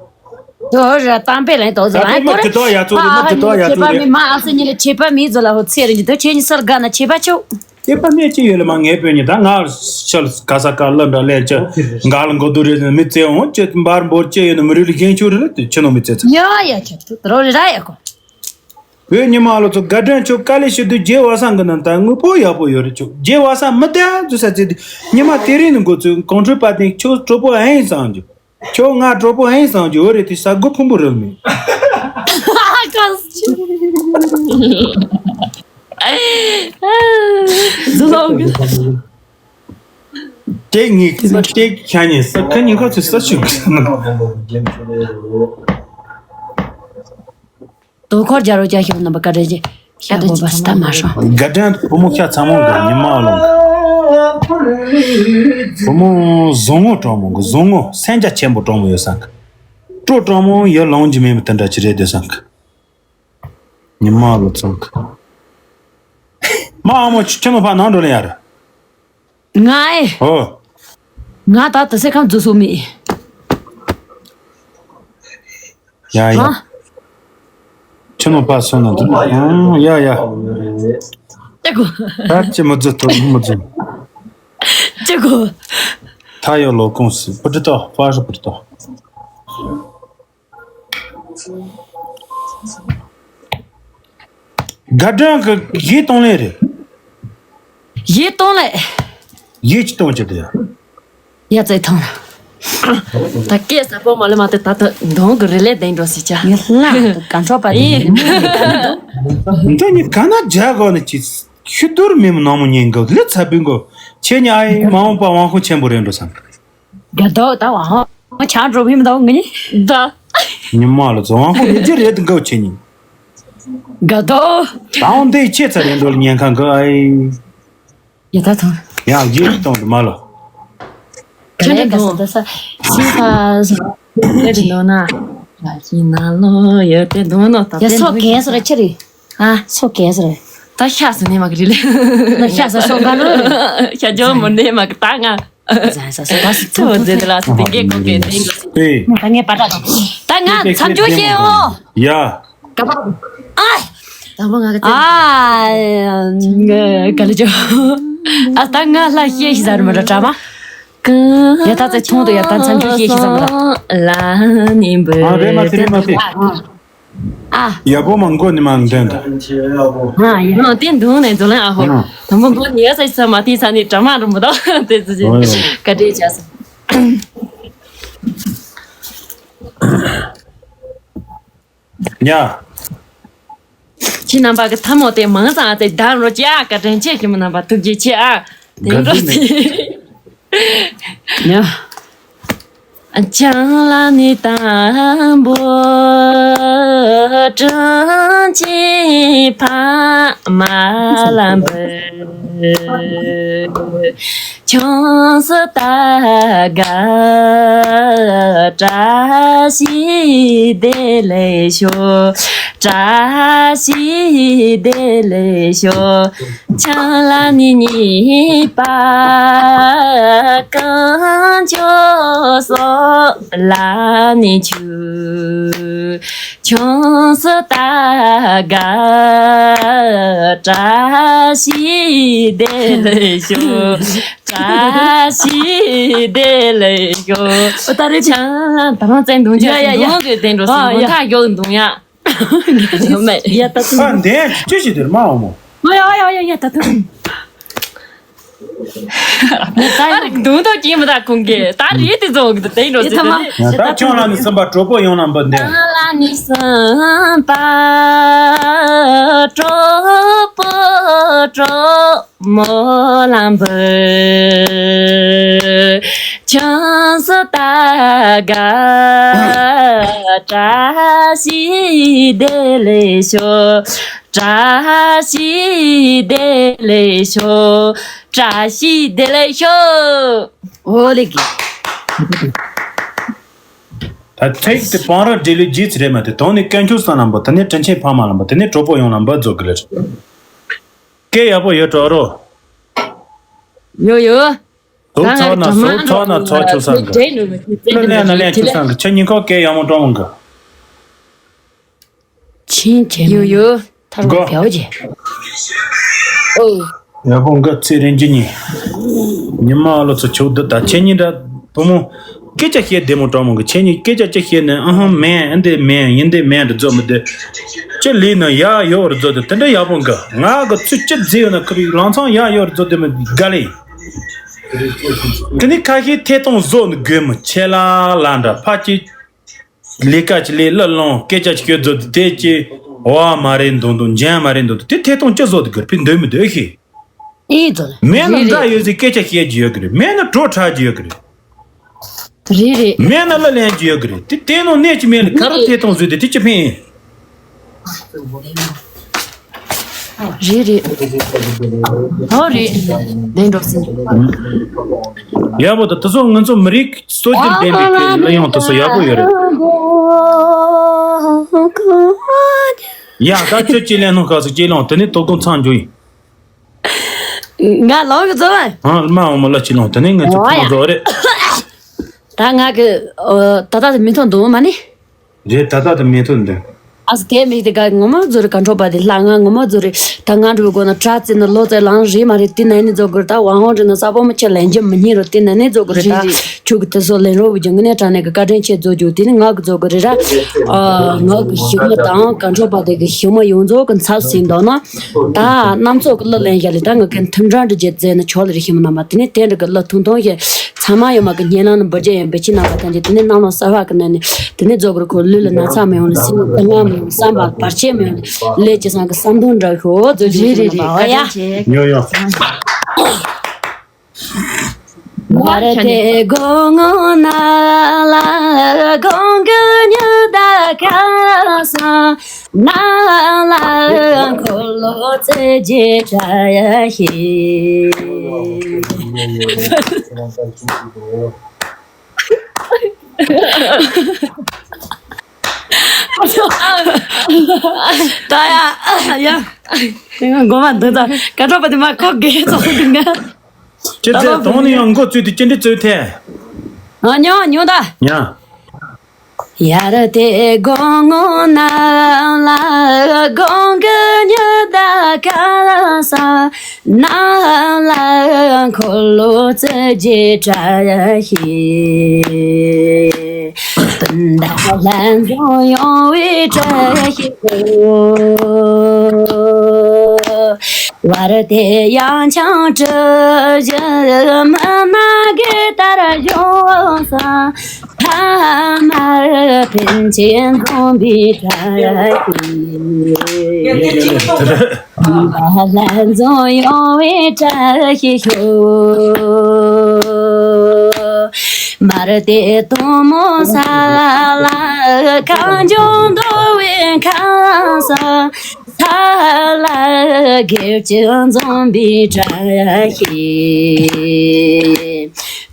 ད་ར་གཏམ་དཔེ་ལན་ཏོ་ཛོ་ད་ལ་ཁོ་རེ་ཁྱེད་ཏོ་ཡ་ཚོ་རེད་མ་ཁྱེད་ཏོ་ཡ་ཚོ་རེད། མ་ཨ་སི་གཉིས་ལ་ཆད་པ་མེད་ཛོ་ལ་ཧོ་ཚེ་རིང་གི་དོ་ཁྱེད་གཉིས་སར་དགའ་ན་ཆད་པ་ཆོག་ཁྱད་པར་མེད་ཅི་ཡོད་ལ་མ་ངའི་བོད་ཉིད་ད་ང་ཤལ་ག་ས་ག་ལ་འདྲ་ལས་ཅི་འགའ་ལ་མགོ་རྡོ་རེད་མི་བཙལ་འོང་ཅི་འབར་འབོར་ཅི་ཡོད་ན་མི་རིགས་ལ་ཞེན་ཆོག་རེད་ལ་དེ་ཆི་ནོ་མི་བཙལ་ཚ། ཡ་ཡ་ཁྱེད་ཚོ་རོ་རེ་ར་ཡ་ཁོ། བོད་ཉི་མ་ལོ་ཚོ་དགའ་སྤྲོ་ཆོ་དཀའ་ལས་ཞུ་དུས་རྒྱལ་བ་སངས་ཀྱི་ནང་ད་དངོས་པོ་ཡག་པོ་ཡོད་རེད་ཆོ། རྒྱལ་བ་སངས་མི་བདེ་ཚོ་ས་ཚེ་དུས་ཉི་མ་དེ་རིང་ནི་འགོ་ཚུགས་གོང་ཁྲོས་པ་དེ་ཁྱོད་གྲོགས་པོ་ཨེ་ཡིན་བསམ་རྒྱུ། ཁྱོད་ང་གྲོགས་པོ་ཨེ་ཡིན་བསམ་རྒྱུ་འོ་རེད་དེ་ས་སྒོ་ཕུང་པོ་རེད་མེད། ཟི་ལོག་གི། དེ་ངས་ཁྱི་ཚོ་སྟེགས་ཁྱ་ཉེ་ས་ཁ་ཉིན་ཁ་ཚོ་ས་ཞུགས་ཀྱི་ན། དོ་ཁོར་རྒྱ་རོ་རྒྱ་ཤོག་རྣམ་པ་བཀའ་དྲིན་ཆེ་ཤ་དགོས་པ་སྟ་མ་ཤོག་དགའ་ལྡན་བུ་མོ་ཤ་ཚ་མོ་གི་ཉི་མ་ལོ། བུ་མོ་བཟང་ངོ་གྲོགས་མོ་གི་བཟང་ངོ་སེམས་རྒྱ་ཆེན་པོ་གྲོགས་མོ་ཡོད་ས་གི། སྤྲོ་གྲོགས་མོ་ཡོད་ལོང་གི་མེད་མི་དེ་འདྲ་ཅི་རེད་དེ་ས་གི། ཉི་མ་ལོ་ཚང་གི། མ་ཨ་མོ་ཁྱི་ཁྱི་མོ་ཕ་ནང་འགྲོ་ལེ་ཡར། ང་ཨེ། ཨོ། ང་ད་དུ་སེ་ཁམས་རྫུ་སུ་མི། ཡ་ཡ། ཨ། ཁྱི་མོ་ཕ་སོང་ན་འདུག་ཨང་ཡ་ཡ། ཅི་གོ། ད་ཅི་མི་རྫུ་ཐུབ་མི་རྫུ། ཅི་གོ། ད་ཡོ་ལོ་ཀུང་སི་པུ་ཏི་ཏོ་ཕ་ཧྲུ་པུ་ཏི་ཏོ། དགའ་ལྡན་གི་གཞས་གཏོང་ལེ་རེད། གཞས་གཏོང་ལེ། གཞས་ཅི་གཏོང་ཅི་དེ་ཡ། ཡ་ཙེ་ཐང་། ད་སྐད་ས་པོ་མ་ལེ་མ་དེ་ད་ད་གདོང་གི་རི་ལེ་ལྡན་འགྲོ་སི་ཅ། ཡ་ལ་ག་འཕྲོ་པ་ཡིན། འདི་ནི་ག་ན་ཇ་གོ་ནི་ཅི་ཤུ་དུར་མེ་མ་ནང་མོ་ཉན་གོ་ལི་ཚ་པིན་གོ་ཁྱེད་ཉི་ཨ་ཡི་མ་འོངས་པ་དབང་ཁོ་ཆེན་པོ་རེད་འགྲོ་སམ། དགའ་ལྡོག་ད་བ་ཧོ། ཆང་འགྲོ་བི་མི་འདུག་ངི། ད། ཉི་མ་ལ་རྫོང་ཧོ་ཡི་ཅི་རེད་འགའ་ཆེ་ཉི། དགའ་ལྡོག་ད་འོང་འདི་ཆེ་ཚ་རེད་འགྲོ་ལ་ཉན་ཁང་གི་ཨའི། ཡ་ད་ཐོང་། ཡང་རྗེས་གཏོང་དུ་མ་ལོ། ག་ལེ་ག་ས་ད་ས་སི་ས་ས་ཡོད་དེ་འདུག་ན། ཡ་ཤི་ན་ལོ་ཡོད་དེ་འདུག་ན་ད་ཡ་སོ་གས་སོ་ར་ཆི་རེད། ཨ་སོ་གས་སོ་ར། ད་ཤ་སུ་ནས་མ་གི་རེད་ལེ། ན་ཤ་ས་སོ་ག་ལོ་རེད། ཤ་ཇོ་མོ་ནས་མ་གི་ད་ང་། ཟ་ས་ས་ད་སུ་ཚོ་མོ་ཛེ་ད་ལ་སུ་དེ་གེ་གོ་གེ་དེ་ལོ། ད་ངས་པ་ད་ད་ང་མཚམས་སྦྱོར་བཤད་འོ། ཡ། ག་པ། ཨ། ད་མ་ང་ག་ཨ། ག་ལ་ཇོ། ཨ་ད་ང་ལ་ཤེས་ཤི་ཟ་ར་མ་ར་ད་མ། ཡ་ད་ཚེ་ཐུང་དུ་ཡ་ད་མཚམས་སྦྱོར་ཤེས་ཤི་ཟ་མ་ར། ལ་ནི་འབུ། ཨ་རེ་མ་ཚེ་རེ་མ་ཚེ། ཨ། ཡ་བོ་མ་མགོ་ནི་མ་འདོན་ད། ཨ་ཡ། ཨ་དེ་འདུག་ནས་འཛོ་ལན་ཨ་ཧོ། ཨ། ད་མ་མགོ་ནི་ཡ་ས་ཤི་ས་མ་དེ་ས་ནི་གྲ་མ་རུ་མ་ད་དེ་ཚོ་ཅི། ཨོ་ཡ། བཀའ་དྲིན་ཆེ་ས། ཉ། ཁྱེད་རྣམ་པ་གི་ཐ་མོ་དེ་མང་ཙང་དེ་བདམས་རོགས་ཅི་ཨ། བཀའ་དྲིན་ཆེ། ཁྱེད་མོ་རྣམ་པ་ཐུགས་རྗེ་ཆེ་ཨ། དེ་འགྲོ་སི། ཉ། ཅང་ལ་ནི་དང་པོ་ཀྲང་ཅི་ཕ་མ་ལ་འབུལ། ཆུང་སུ་ད་ག་བཀྲ་ཤིས་བདེ་ལེགས་ཤོག་བཀྲ་ཤིས་བདེ་ལེགས་ཤོག་ཆང་ལ་ནི་གཉིས་པ་རྐང་མགྱོགས་སོགས་ལ་ནི་ཆུ། ཆུང་སུ་ད་ག་བཀྲ་ཤིས་བདེ་ལེགས་ཤོག་བཀྲ་ཤིས་བདེ་ལེགས་ཤོག་ཨོ་ད་རེད། ཆང་ལ་ད་རང་བཙན་འདུང་ཡ་ཡ་ཡ། འདུང་གི་བསྟན་འགྲོ་ཨ་ཡ། སྲིད་མཐའ་མཇུག་འདུང་ཡ། ཡ་ད་ཚོ། ཨ་འདན་ཅི་ཞིག་དེར་མ་འོང་མོ། ཨ་ཡ་ཨ་ཡ་ཨ་ཡ་ཡ་ད་ཚོ། ད་རིག་འདུང་ཐོག་གིས་མི་ད་ཁུང་གི་ད་རེད་དེ་ཚོ་གི་བསྟན་འགྲོ་སྲིད་དེ། ད་ཁྱོད་ལ་ནི་སེམས་པ་གྲོགས་པོ་ཡོང་ལ་འབུལ་འདན། ལ་ནི་སེམས་པ་གྲོགས་པོ་གྲོགས། མོ་ལམ་བུ། ཆང་སོ་ད་ག་བཀྲ་ཤིས་བདེ་ལེགས་ཤོག་བཀྲ་ཤིས་བདེ་ལེགས་ཤོག་བཀྲ་ཤིས་བདེ་ལེགས་ཤོག་ཨོ་ལེ་གི། ད་ཚིག་དེ་བང་ར་འབྲེལ་ལུས་རྗེས་སུ་རེད་མ་དེ་དོན་ནི་དཀོན་མཆོག་གསུམ་ལ་འབུལ། དེ་ནས་དྲིན་ཆེན་ཕ་མ་ལ་འབུལ། དེ་ནས་གྲོགས་པོ་ཡོངས་ལ་འབུལ་རྫོགས་གི་ལེ། སྐད་ཡག་པོ་ཡོད་འགྲོ་རོ། ཡོ་ཡོ། ཟོག་ཚོགས་ན་ཟོག་ཚོགས་ན་ཚོགས་ཆུ་སང་གི། ལ་ལན་ན་ལན་ཆུ་སང་གི། ཁྱེད་གཉིས་ཁོག་སྐད་ཡག་མོ་གྲོང་གི། ཆིན་ཆེན་ཡོ་ཡོ། ཐར་གོ་བེའོ་ཇེ། ཨོ། ཡག་པོ་འགའ་ཚེ་རིང་ཅི་ཉིན། ཉི་མ་ཨ་ལོ་ཚོ་ཆོག་འདི་ད་ཁྱེད་གཉིས་འདྲ་བུ་མོ། སྐད་ཆ་བཤད་བདེ་མོ་གྲོང་མོ་གི། ཁྱེད་གཉིས་སྐད་ཆ་ཅི་བཤད་ནས་ཨ་ཧང་མེན་ཨ་འདི་མེན་ཡིན་འདི་མེན་འདི་རྫོགས་མི་འདི། ཅི་ལས་ན་ཡག་ཡོད་རྫོགས་འདི་དེ་འདྲ་ཡག་པོ་འགའ་ང་གི་ཚུལ་ཅི་བཟེས་ཡོད་ན་ཁུ་རིག་ལང་ཚང་ཡག་ཡོད་རྫོགས་འདི་མི་དགའ་ལེ། དེ་ནི་ཁ་ཤས་ཐད་གཏོང་བཟོ་ནི་དགོས་མི་ཆེ་ལ་ལ་འདྲ་ཕ་ཅི། ལས་ཀ་ཅི་ལས་གླུ་སློང་སྐད་ཆ་ཅི་ཁྱོད་ཚོ་དེ་ཅི་བ་མ་རེད་འདུག་འདུག་འཇན་མ་རེད་འདུག་འདུག་དེ་ཐད་གཏོང་ཅི་བཟོ་དུ་གི་རེད་ཕི་འདོད་མི་འདོད་ཤི། ཨེ་ཙོ་ལ། མེད་ན་རེད་འགའ་རེད། ཡོད་ཟིག་སྐད་ཆ་བཤད་ཀྱི་ཡོད་གི་རེད། མེད་ན་བྲོ་འཁྲབ་ཀྱི་ཡོད་གི་རེད། རེད་རེད། མེད་ན་གླུ་ལེན་གྱི་ཡོད་གི་རེད། དེ་དེ་ནང་གནས་ཀྱི་མེད་ལ་ག་རེ་ཐད་གཏོང་བཟོས་ཏེ་དེ་ཅི་ཕན། རེད་རེད། ཨོ་རེད། བདེན་འགྲོ་སྲིད། ཡག་པོ་ད་དེ་ཚོ་ང་ཚོ་མི་རིགས་སྲོལ་རྒྱུན་ལྡན་པའི་གི་གླུ་དབྱངས་དེ་ཚོ་ཡག་པོ་ཡོད་རེད། ཡ་ད་ཁྱོད་ཅི་ལེན་སྣང་ཁ་སོ་ཅི་ལོང་དེ་ནི་དོ་དགོང་ཚང་འཇུ་ཡིན། ང་ལོང་གི་ཚོ་བ། ཨ་མ་འོ་མ་ལ་ཅི་ལོང་དེ་ནི་ང་ཚོ་ཨོ་ཡ། ཁོང་ཚོ་རེད། ད་ང་གི་ཨོ་ད་ད་མི་ཐོན་འདུག་མ་ནི། རེད་ད་ལྟ་དུ་མེད་དོན་འདི། ཨ་སྐད་མིག་དེ་ག་ངོ་མ་ཛོ་རི་ག་འཕྲོ་པ་དེ་ལྷ་ང་ངོ་མ་ཛོ་རི་ད་ང་འགྲོ་དགོ་ན་དྲ་ཙི་ན་ལོ་ཙེ་ལང་རི་མ་རི་ཏི་ན་ནི་ཛོ་གུར་ད་ཝང་ཝང་རི་ན་ས་པོ་མི་ཆེ་ལན་ཇི་མི་ཉི་རོ་ཏི་ན་ནི་ཛོ་གུར་ད་ཆུ་གི་ཏི་སོ་ལེན་རོ་བུ་ཇི་ངི་ནས་དྲ་ནས་གི་བཀའ་དྲིན་ཆེ་ཛོ་ཇུ་ཏི་ནི་ང་གི་ཛོ་གུར་རི་ར་ཨ་ང་གི་ཞི་མ་དང་ག་འཕྲོ་པ་དེ་གི་ཞི་མ་ཡོངས་རྫོགས་གི་ཚབ་སིན་དོ་ན་ད་གནམ་ཚོགས་གི་ལ་ལན་ཡ་ལི་ད་ང་གི་མཐུན་སྒྲ་འདྲི་རྒྱལ་ཛེ་ན་ཆོ་ལ་རི་ཞི་མ་ན་མ་ཏི་ནི་དེ་འདྲ་གི་ལ་ཐུང་ཐུང་ཞེ། ཚང་མ་ཡོད་མ་གི་ཉེ་ལམ་ནི་འབུལ་རྒྱུ་ཡིན་པའི་ཕྱི་ནང་པ་ཐམས་ཅད་དེ་ནས་གནམ་ལོ་གསར་བ་གི་ནང་ནས་དེ་ནས་རྫོགས་གི་ཁོ་ལུས་ལ་ན་ཚ་མི་ཡོང་ནས་སེམས་ལ་དཀའ་ངལ་མི་ཡོང་བསམ་པ་བར་ཆད་མི་ཡོང་ནས་ལས་ཀྱི་སང་གི་བསམ་དོན་འདྲ་ཤོག་ཛོ་ཇི་རེད་རེད་ཨོ་ཡ། ཡོ་ཡོ། བར་དེ་དགོང་ངོ་ན་ལ་དགོང་གི་ཉི་ཟླ་ཁ་སང་། ན་ལ་འཁོར་ལོ་རྩེ་རྗེས་བཀྲ་ཤིས། ད་ཡ་ཡ། དེ་སྔ་མགོ་མ་འདི་ད་ཀ་ཁྲོ་པ་དེ་མ་ཁོག་གེ་ཙོག་འདུག་ན། ཅི་ཚེ་དོང་ནི་ཡང་མགོ་བཙུགས་ཏེ་ཅི་འདྲི་བཙུགས་ཐལ། ཨ་ཉོ་ཉོ་ད། ཉ། ཡར་དེ་དགོང་ངོ་ན་ལ་དགོང་གི་ཉི་ཟླ་ཁ་སང་། ན་ལ་འཁོར་ལོ་རྩེ་རྗེས་བཀྲ་ཤིས། སྤུན་ཟླ་ལྷན་འཛོམས་ཡོང་བའི་བཀྲ་ཤིས་ཤོག་བར་དེ་ཡང་ཆང་གྲུ་བཞི་མི་ནག་གི་དར་གཞུང་སང་། ཕ་མར་ཕན་ཆད་འཛོམས་པའི་བཀྲ་ཤིས། ལྷན་འཛོམས་ཡོང་བའི་བཀྲ་ཤིས་ཤོག་མར་དེ་དོ་མོ་ས་ལ་ཁ་འཇོག་འདོ་བའི་ཁ་ས། ས་ལ་སྒེར་གྱི་འཛོམས་པའི་བཀྲ་ཤིས།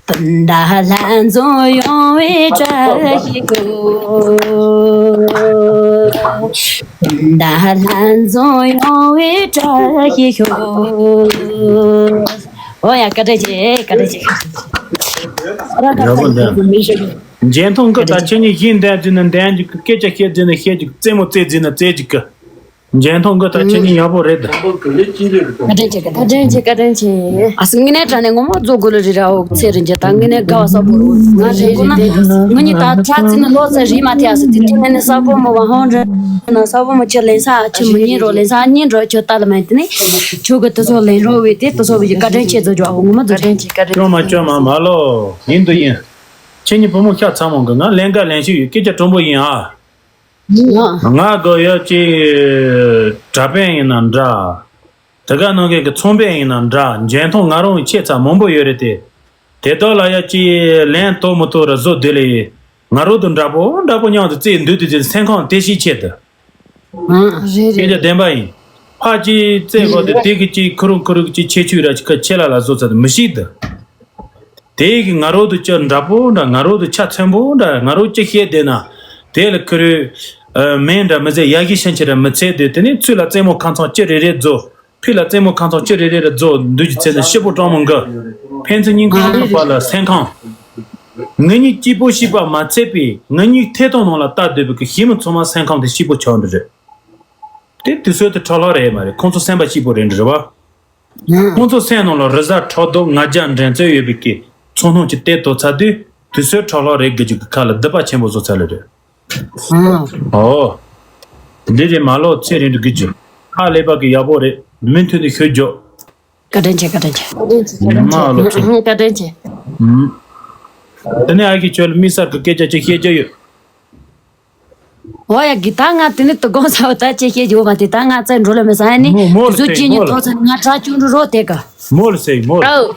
སྤུན་ཟླ་ལྷན་འཛོམས་ཡོང་བའི་བཀྲ་ཤིས་ཤོག་སྤུན་ཟླ་ལྷན་འཛོམས་ཡོང་བའི་བཀྲ་ཤིས་ཤོག་ཨོ་ཡ་བཀའ་དྲིན་ཆེ་བཀའ་དྲིན་ཆེ། ཡག་པོ་འདུག་མཇལ་མཐོང་གི་ད་ཁྱེད་གཉིས་གཞིས་འདེམས་རྫུན་ན་འདེམས་ཀྱི་སྐད་ཆ་བཤད་རྫུན་ན་བཤད་ཀྱི་རྩེད་མོ་རྩེད་རྫུན་ན་རྩེད་ཀྱི་གི། འཇོན་ཐང་གི་ད་ཁྱེད་གཉིས་ཡག་པོ་རེད་ད། བཀའ་དྲིན་ཆེ། བཀའ་དྲིན་ཆེ། བཀའ་དྲིན་ཆེ། བཀའ་དྲིན་ཆེ། ཨ་སུ་ངི་ནས་དྲ་ནས་ངོ་མ་རྫོགས་དགོས་ལ་རི་ར་འོག་ཚེ་རིན་ཆེ་ད་ངི་ནས་དགའ་བ་ས་བོ་རུ་ང་རེ་རེ་དེ་ངི་ནི་ད་ཁྲ་ཚི་ནི་ལོ་ཚེ་རི་མ་ཐེ་ཨ་སུ་དེ་དེ་ནས་ནི་ས་བོ་མོ་བ་ཧོང་རེ་ན་ས་བོ་མོ་ཁྱེད་ལེན་ས་ཁྱེད་མི་ཉིན་རོ་ལེན་ས་ཉིན་རོ་ཁྱོད་ལྟ་ལ་མ་དེ་ནི་ཁྱོད་གི་དུ་ཚོ་ལེན་རོ་བས་དེ་དུ་ཚོ་བས་བཀའ་དྲིན་ཆེ་ཚོ་ཇོ་ཨ་བོ་ངོ་མ་རྫོགས་དྲིན་ཆེ། བཀའ་དྲིན་ཆེ། ཅོ་མ་ཅོ་མ་མ་ལོ་ཡིན་དུ་ཡིན། ཁྱེད་གཉིས་བུ་མོ་ཤ་ཚ་མོ་གི་ང་ལེན་དགའ་ལེན་ཤི་ཡོད་སྐད་ཆ་དྲང་པོ་ཡིན་ཨ། ང་དགོས་ཡོད་ཅིག་གྲྭ་པས་ཡིན་ན་འདྲ། དེ་ག་ནང་གི་གི་ཚོང་པས་ཡིན་ན་འདྲ་འཇོན་ཐང་ང་རང་ཆེ་ཚ་མང་པོ་ཡོད་རེད་དེ། དེ་དག་ལ་ཡ་ཅིག་ལན་ཐོབ་མི་ཐོབ་ར་བཟོ་དེ་ལས་ང་རོ་དུ་འདྲ་པོ་འདྲ་པོ་མཉམ་དུ་རྩེས་འདུག་དུས་དེ་སེམས་ཁམས་དེ་ཞིག་ཆེད་དུ། རེད་རེད། སྐད་ཆ་བདེན་པ་ཡིན། ཕ་ཅིག་རྩེས་གོ་དེ་དེ་གི་ཅིག་ཁུ་རུ་ཁུ་རུ་ཅིག་ཆེ་ཆུ་ར་ཅིག་ཁ་ཆེ་ལ་ལ་བཟོ་ཚར་དུ་མི་ཤིག་དུ། དེ་གི་ང་རོ་དུ་ཅི་འདྲ་པོ་འདྲ་ང་རོ་དུ་ཆ་ཚན་པོ་འདྲ་ང་རོ་ཅི་བཤད་བསྡད་ན། དེ་ལ་ཁུ་རུ་མེད་འདྲ་མི་ཚེ་ཡ་གི་ཤན་ཆེ་ར་མི་ཚེ་དེ་དེ་ནི་ཚུལ་ལ་རྩེད་མོ་ཁང་ཚང་ཅི་རེ་རེ་རྫོ། ཕི་ལ་རྩེད་མོ་ཁང་ཚང་ཅི་རེ་རེ་ར་རྫོ་འདུག་གི་ཚེ་ན་ཤི་པོ་སྤྲང་མོ་འགའ། ཕན་ཚུན་སྙིང་ཁོང་ཐུབ་པ་ལ་སེམས་ཁམས། ང་གཉིས་སྐྱིད་པོ་ཤི་པ་མ་ཚད་པའི་ང་གཉིས་ཐད་གཏོང་ནང་ལ་ལྟ་སྡོད་པའི་གི་ཞི་མི་ཚང་མ་སེམས་ཁམས་དེ་སྐྱིད་པོ་ཆགས་འདི་རེད། དེ་དུས་ཚོད་དེ་ཁྲ་ལྷག་རེད་མ་རེད། ཁོང་ཚོ་སེམས་པ་སྐྱིད་པོ་རེད་འདྲི་རེད་བ། ཁོང་ཚོ་སེམས་ནང་ལ་རི་གཟར་ཁྲག་རྡོག་ང་རྒྱལ་འགྲན་རྩོད་ཡོད་པའི་གི་ཚོང་སྣང་ཅིག་བལྟས་ཐུབ་ཚར་དུས་དུས་ཚོད་ཁྲ་ལྷག་རེད་དགེ་རྒྱུ་གི་ཁ་ལ་སྡིག་པ་ཆེན་པོ་བཟོ་ཚར་ལེ་རེད། ཨོ། འདི་རེད་མ་ལོ་ཚེ་རིང་དུ་དགེ་རྒྱུ། ཧ་ལས་པ་གི་ཡག་པོ་རེད་མི་མཐུན་དུ་ཤོད་རྒྱོ། བཀའ་དྲིན་ཆེ། བཀའ་དྲིན་ཆེ། མ་ལོ་ཚེ། བཀའ་དྲིན་ཆེ། དེ་ནས་ཨ་གི་ཁྱོད་ལ་དམིགས་བསལ་གི་སྐད་ཆ་ཅིག་བཤད་རྒྱུ་ཡོད། འོ་ཡ་གི་ད་ང་དེ་ནི་དུ་དགོང་ས་བ་ད་ཅེ་ཤེས་ཀྱི་འོ་མ་དེ་ད་ང་བཙན་འགྲོ་ལ་མི་ས་ཡ་ནི་མོ་མོ་ལ་དུ་ཟུ་ཟེར་ཅི་ཉི་མོ་ལ་ཐོག་ཚ་ང་ཁྲ་ཆུང་རུ་རོ་དེ་ག་མོ་ལ་ཟེར་མོ་ལ། ཨོ།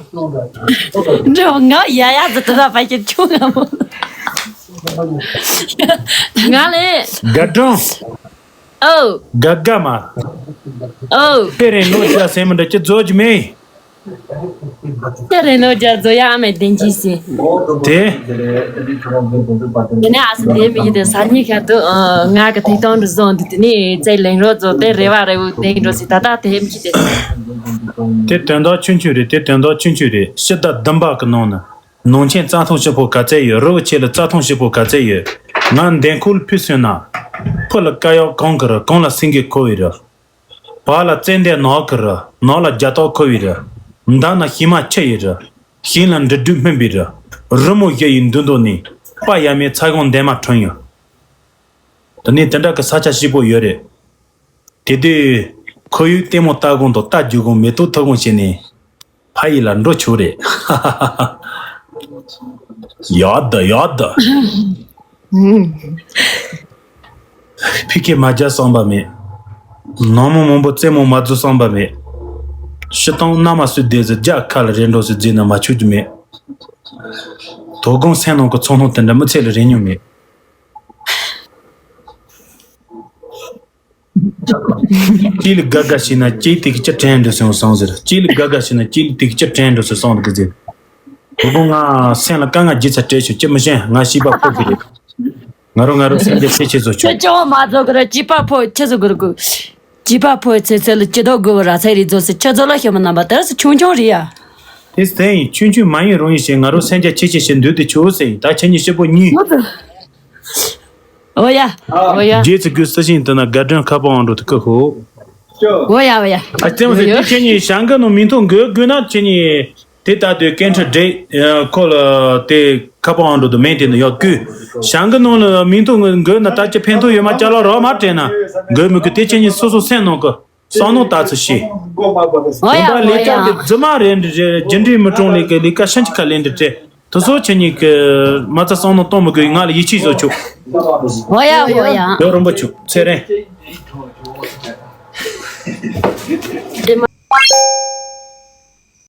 འགྲོ་ང་ཡ་ཡ་ཟི་དུ་ད་པ་ཁྱེད་ཆུང་ང་མོ། ང་ལས། དགའ་སྦྲང་། ཨོ། དགའ་དགའ་མ། ཨོ། དེ་རིང་ལོ་བརྒྱ་སེམས་མི་འདྲ་ཅི་རྫོགས་ཀྱི་མེད། ད་རེས་ནོ་རྒྱ་བཟོ་ཡ་ཨ་མའི་བདེན་གྱིས་ཟེར། དེ། དེ་ནས་ཨ་སི་དེ་མི་ཡི་དེ་ས་ཉིན་ཤར་དུ་ང་གི་ཐིག་སྟོང་རུ་བཟོ་འདི་དེ་ནས་རྩེ་ལེང་རོ་བཟོ་དེ་རེ་བ་རེ་བོ་བདེན་འགྲོ་ཟེར་ད་ལྟ་དེ་མི་ཤི་དེ། དེ་དོན་དག་ཆུང་ཆུང་རེད། དེ་དོན་དག་ཆུང་ཆུང་རེད། ཕྱི་ཟླ་བདུན་པ་གི་ནང་ན་ནང་ཆེན་རྩྭ་ཐང་ཞིག་པོ་ག་ཚད་ཡོད། རི་བོ་ཆེ་ལ་རྩྭ་ཐང་ཞིག་པོ་ག་ཚད་ཡོད། ང་འདན་ཁུལ་ཕུད་སོན་ན། ཕུ་ལ་ཀ་ཡག་གང་གི་རི་གང་ལ་སེང་གེ་ཁོ་བའི་རི། བར་ལ་ཙན་དན་ནགས་ཀྱི་རི། ནགས་ལ་རྒྱ་སྟག་འཁོར་བའི་རི། མདའ་ན་ཤིང་མ་ཆུ་ཡི་རི། ཤིང་ལ་འབྲུ་དྲུག་སྨིན་པའི་རི། རི་མོ་བཞི་ཡི་མདུན་ཐོག་ནས། དཔའ་ཡ་མའི་ཚ་གོང་འདན་མ་ཁྲོན་ཡོད། དེ་ནས་དེ་འདྲ་གི་ས་ཆ་སྐྱིད་པོ་ཡོད་རེད། དེ་དུས་ཁོར་ཡུག་ལྟད་མོ་ལྟ་གོང་དང་རྟ་རྒྱུག་གོང་མེ་ཏོག་ཐུག་གོང་བྱས་ནས། ཕ་ཡུལ་ལ་འགྲོ་ཆོག་རེད། ཡག་ད་ཡག་ད། ཕི་ཁེ་མ་རྒྱག་བསམ་པ་མེད། ནང་མི་མང་པོ་རྩེད་མོ་མ་རྫོགས་བསམ་པ་མེད། ཕྱི་ཐང་མནའ་མ་སུས་བསྡད་ཟེར་རྒྱ་ཁ་ལ་རེ་འགྲོ་ཟེར་རྫིས་ན་མ་ཆུག་རྒྱུ་མེད། དོ་དགོང་སེམས་ནང་གི་ཚོར་སྣང་དེ་འདྲ་མི་ཚེ་ལ་རེ་མྱོང་མེད། གཅིག་ལ་དགའ་དགའ་བྱས་ན་གཅིག་དེ་གི་ཅི་དྲན་འགྲོ་སོང་སོང་ཟེར། གཅིག་ལ་དགའ་དགའ་བྱས་ན་གཅིག་ལ་དེ་གི་ཅི་དྲན་འགྲོ་སོང་སོང་གི་ཟེར། བུ་བུ་ང་སེམས་ལ་དཀའ་ངལ་རྒྱུ་ཚ་སྤྲད་ཆོག་ཅི་མི་ཤེས། ང་ཤི་པ་ཕོག་གི་རེད། ང་རོ་ང་རོ་སེམས་ཀྱི་ཚེ་ཆེ་བཟོ་ཆོག་ཁྱོད་ཅི་བ་མ་བཟོ་གི་རེད། སྐྱིད་པ་ཕོ་ཆེ་བཟོ་གི་རེད་གོ། སྐྱིད་པ་ཕོ་ཚེ་ཚེ་ལ་སྐྱིད་ལྡོག་དགོས་བ་ར་ཚེ་རིག་བཟོ་སི་ཁྱོད་ཚོ་ལ་ཤོད་མི་རྣམ་པ་དེ་ར་སི་ཆུང་ཆུང་རེད་ཡ། དེ་སེ་ཡིན་ཆུང་ཆུང་མ་ཡིན་རུང་ཡིན་ཞེས་ང་རོ་སེམས་ཀྱི་ཆེ་ཆེ་ཞེས་འདུག་དེ་ཆོག་སེ་ཡིན། ད་ཁྱེད་གཉིས་ཤི་པོ་གཉིས། ཨོ་ཡ། ཨོ་ཡ། རྗེས་སུ་དགོས་སུ་ཤིང་དུ་ན་དགའ་སྒྲོན་ཁ་པོ་ཨང་འགྲོ་དུ་ཁུ་ཧོ། ཨོ་ཡ་ཨོ་ཡ། ཨ་ཙེ་མོ་ཟེར་ཡོ་ཡོ། དེ་ཁྱེད་གཉིས་ཞང་གི་ནང་མིང་ཐོ་འགོད་དགོས་ན་ཁྱེད་གཉིས་དེ་ལྟ་དུས་སྐད་འཕྲིན་སྦྲེལ་ཁོ་ལ་དེ་ཁ་པོ་ཨང་འགྲོ་དུ་མེད་དེ་ནི་ཡོད་དགོས། ཞང་གི་ནང་ལ་མིང་ཐོ་འགོད་ན་ད་ཅི་ཕན་ཐོགས་ཡོད་མ་ཅ་ལག་རོགས་མ་སྤྲད་ན་འགོད་མི་དགོས། དེ་ཁྱེད་གཉིས་སོ་སོ་སེམས་ནང་གི་བསམ་མནོ་ལྟ་ཚུལ་ཤེས། ཨོ་ཡ་དེ་འདྲ་ཨོ་ཡ། ལས་ཀ་དེ་རྫུན་མ་རེད་འདྲ་རེད། རྒྱུ་འབྲས་མི་གྲུང་ལས་ཀ་ལས་ཀ་ཤན་གྱི་ཁ་ལེན་འདྲ་རེད། དེ་ཚོ་ཁྱེད་གཉིས་ཀྱི་མ་རྩ་བསམ་མནོ་གཏོང་མི་དགོས། ང་ལ་ཡིད་ཆེས་བཟོ་ཆོག་ཨོ་ཡ་ཨོ་ཡ། ཡོ་རིན་པོ་ཆུ་ཚེ་རིང་།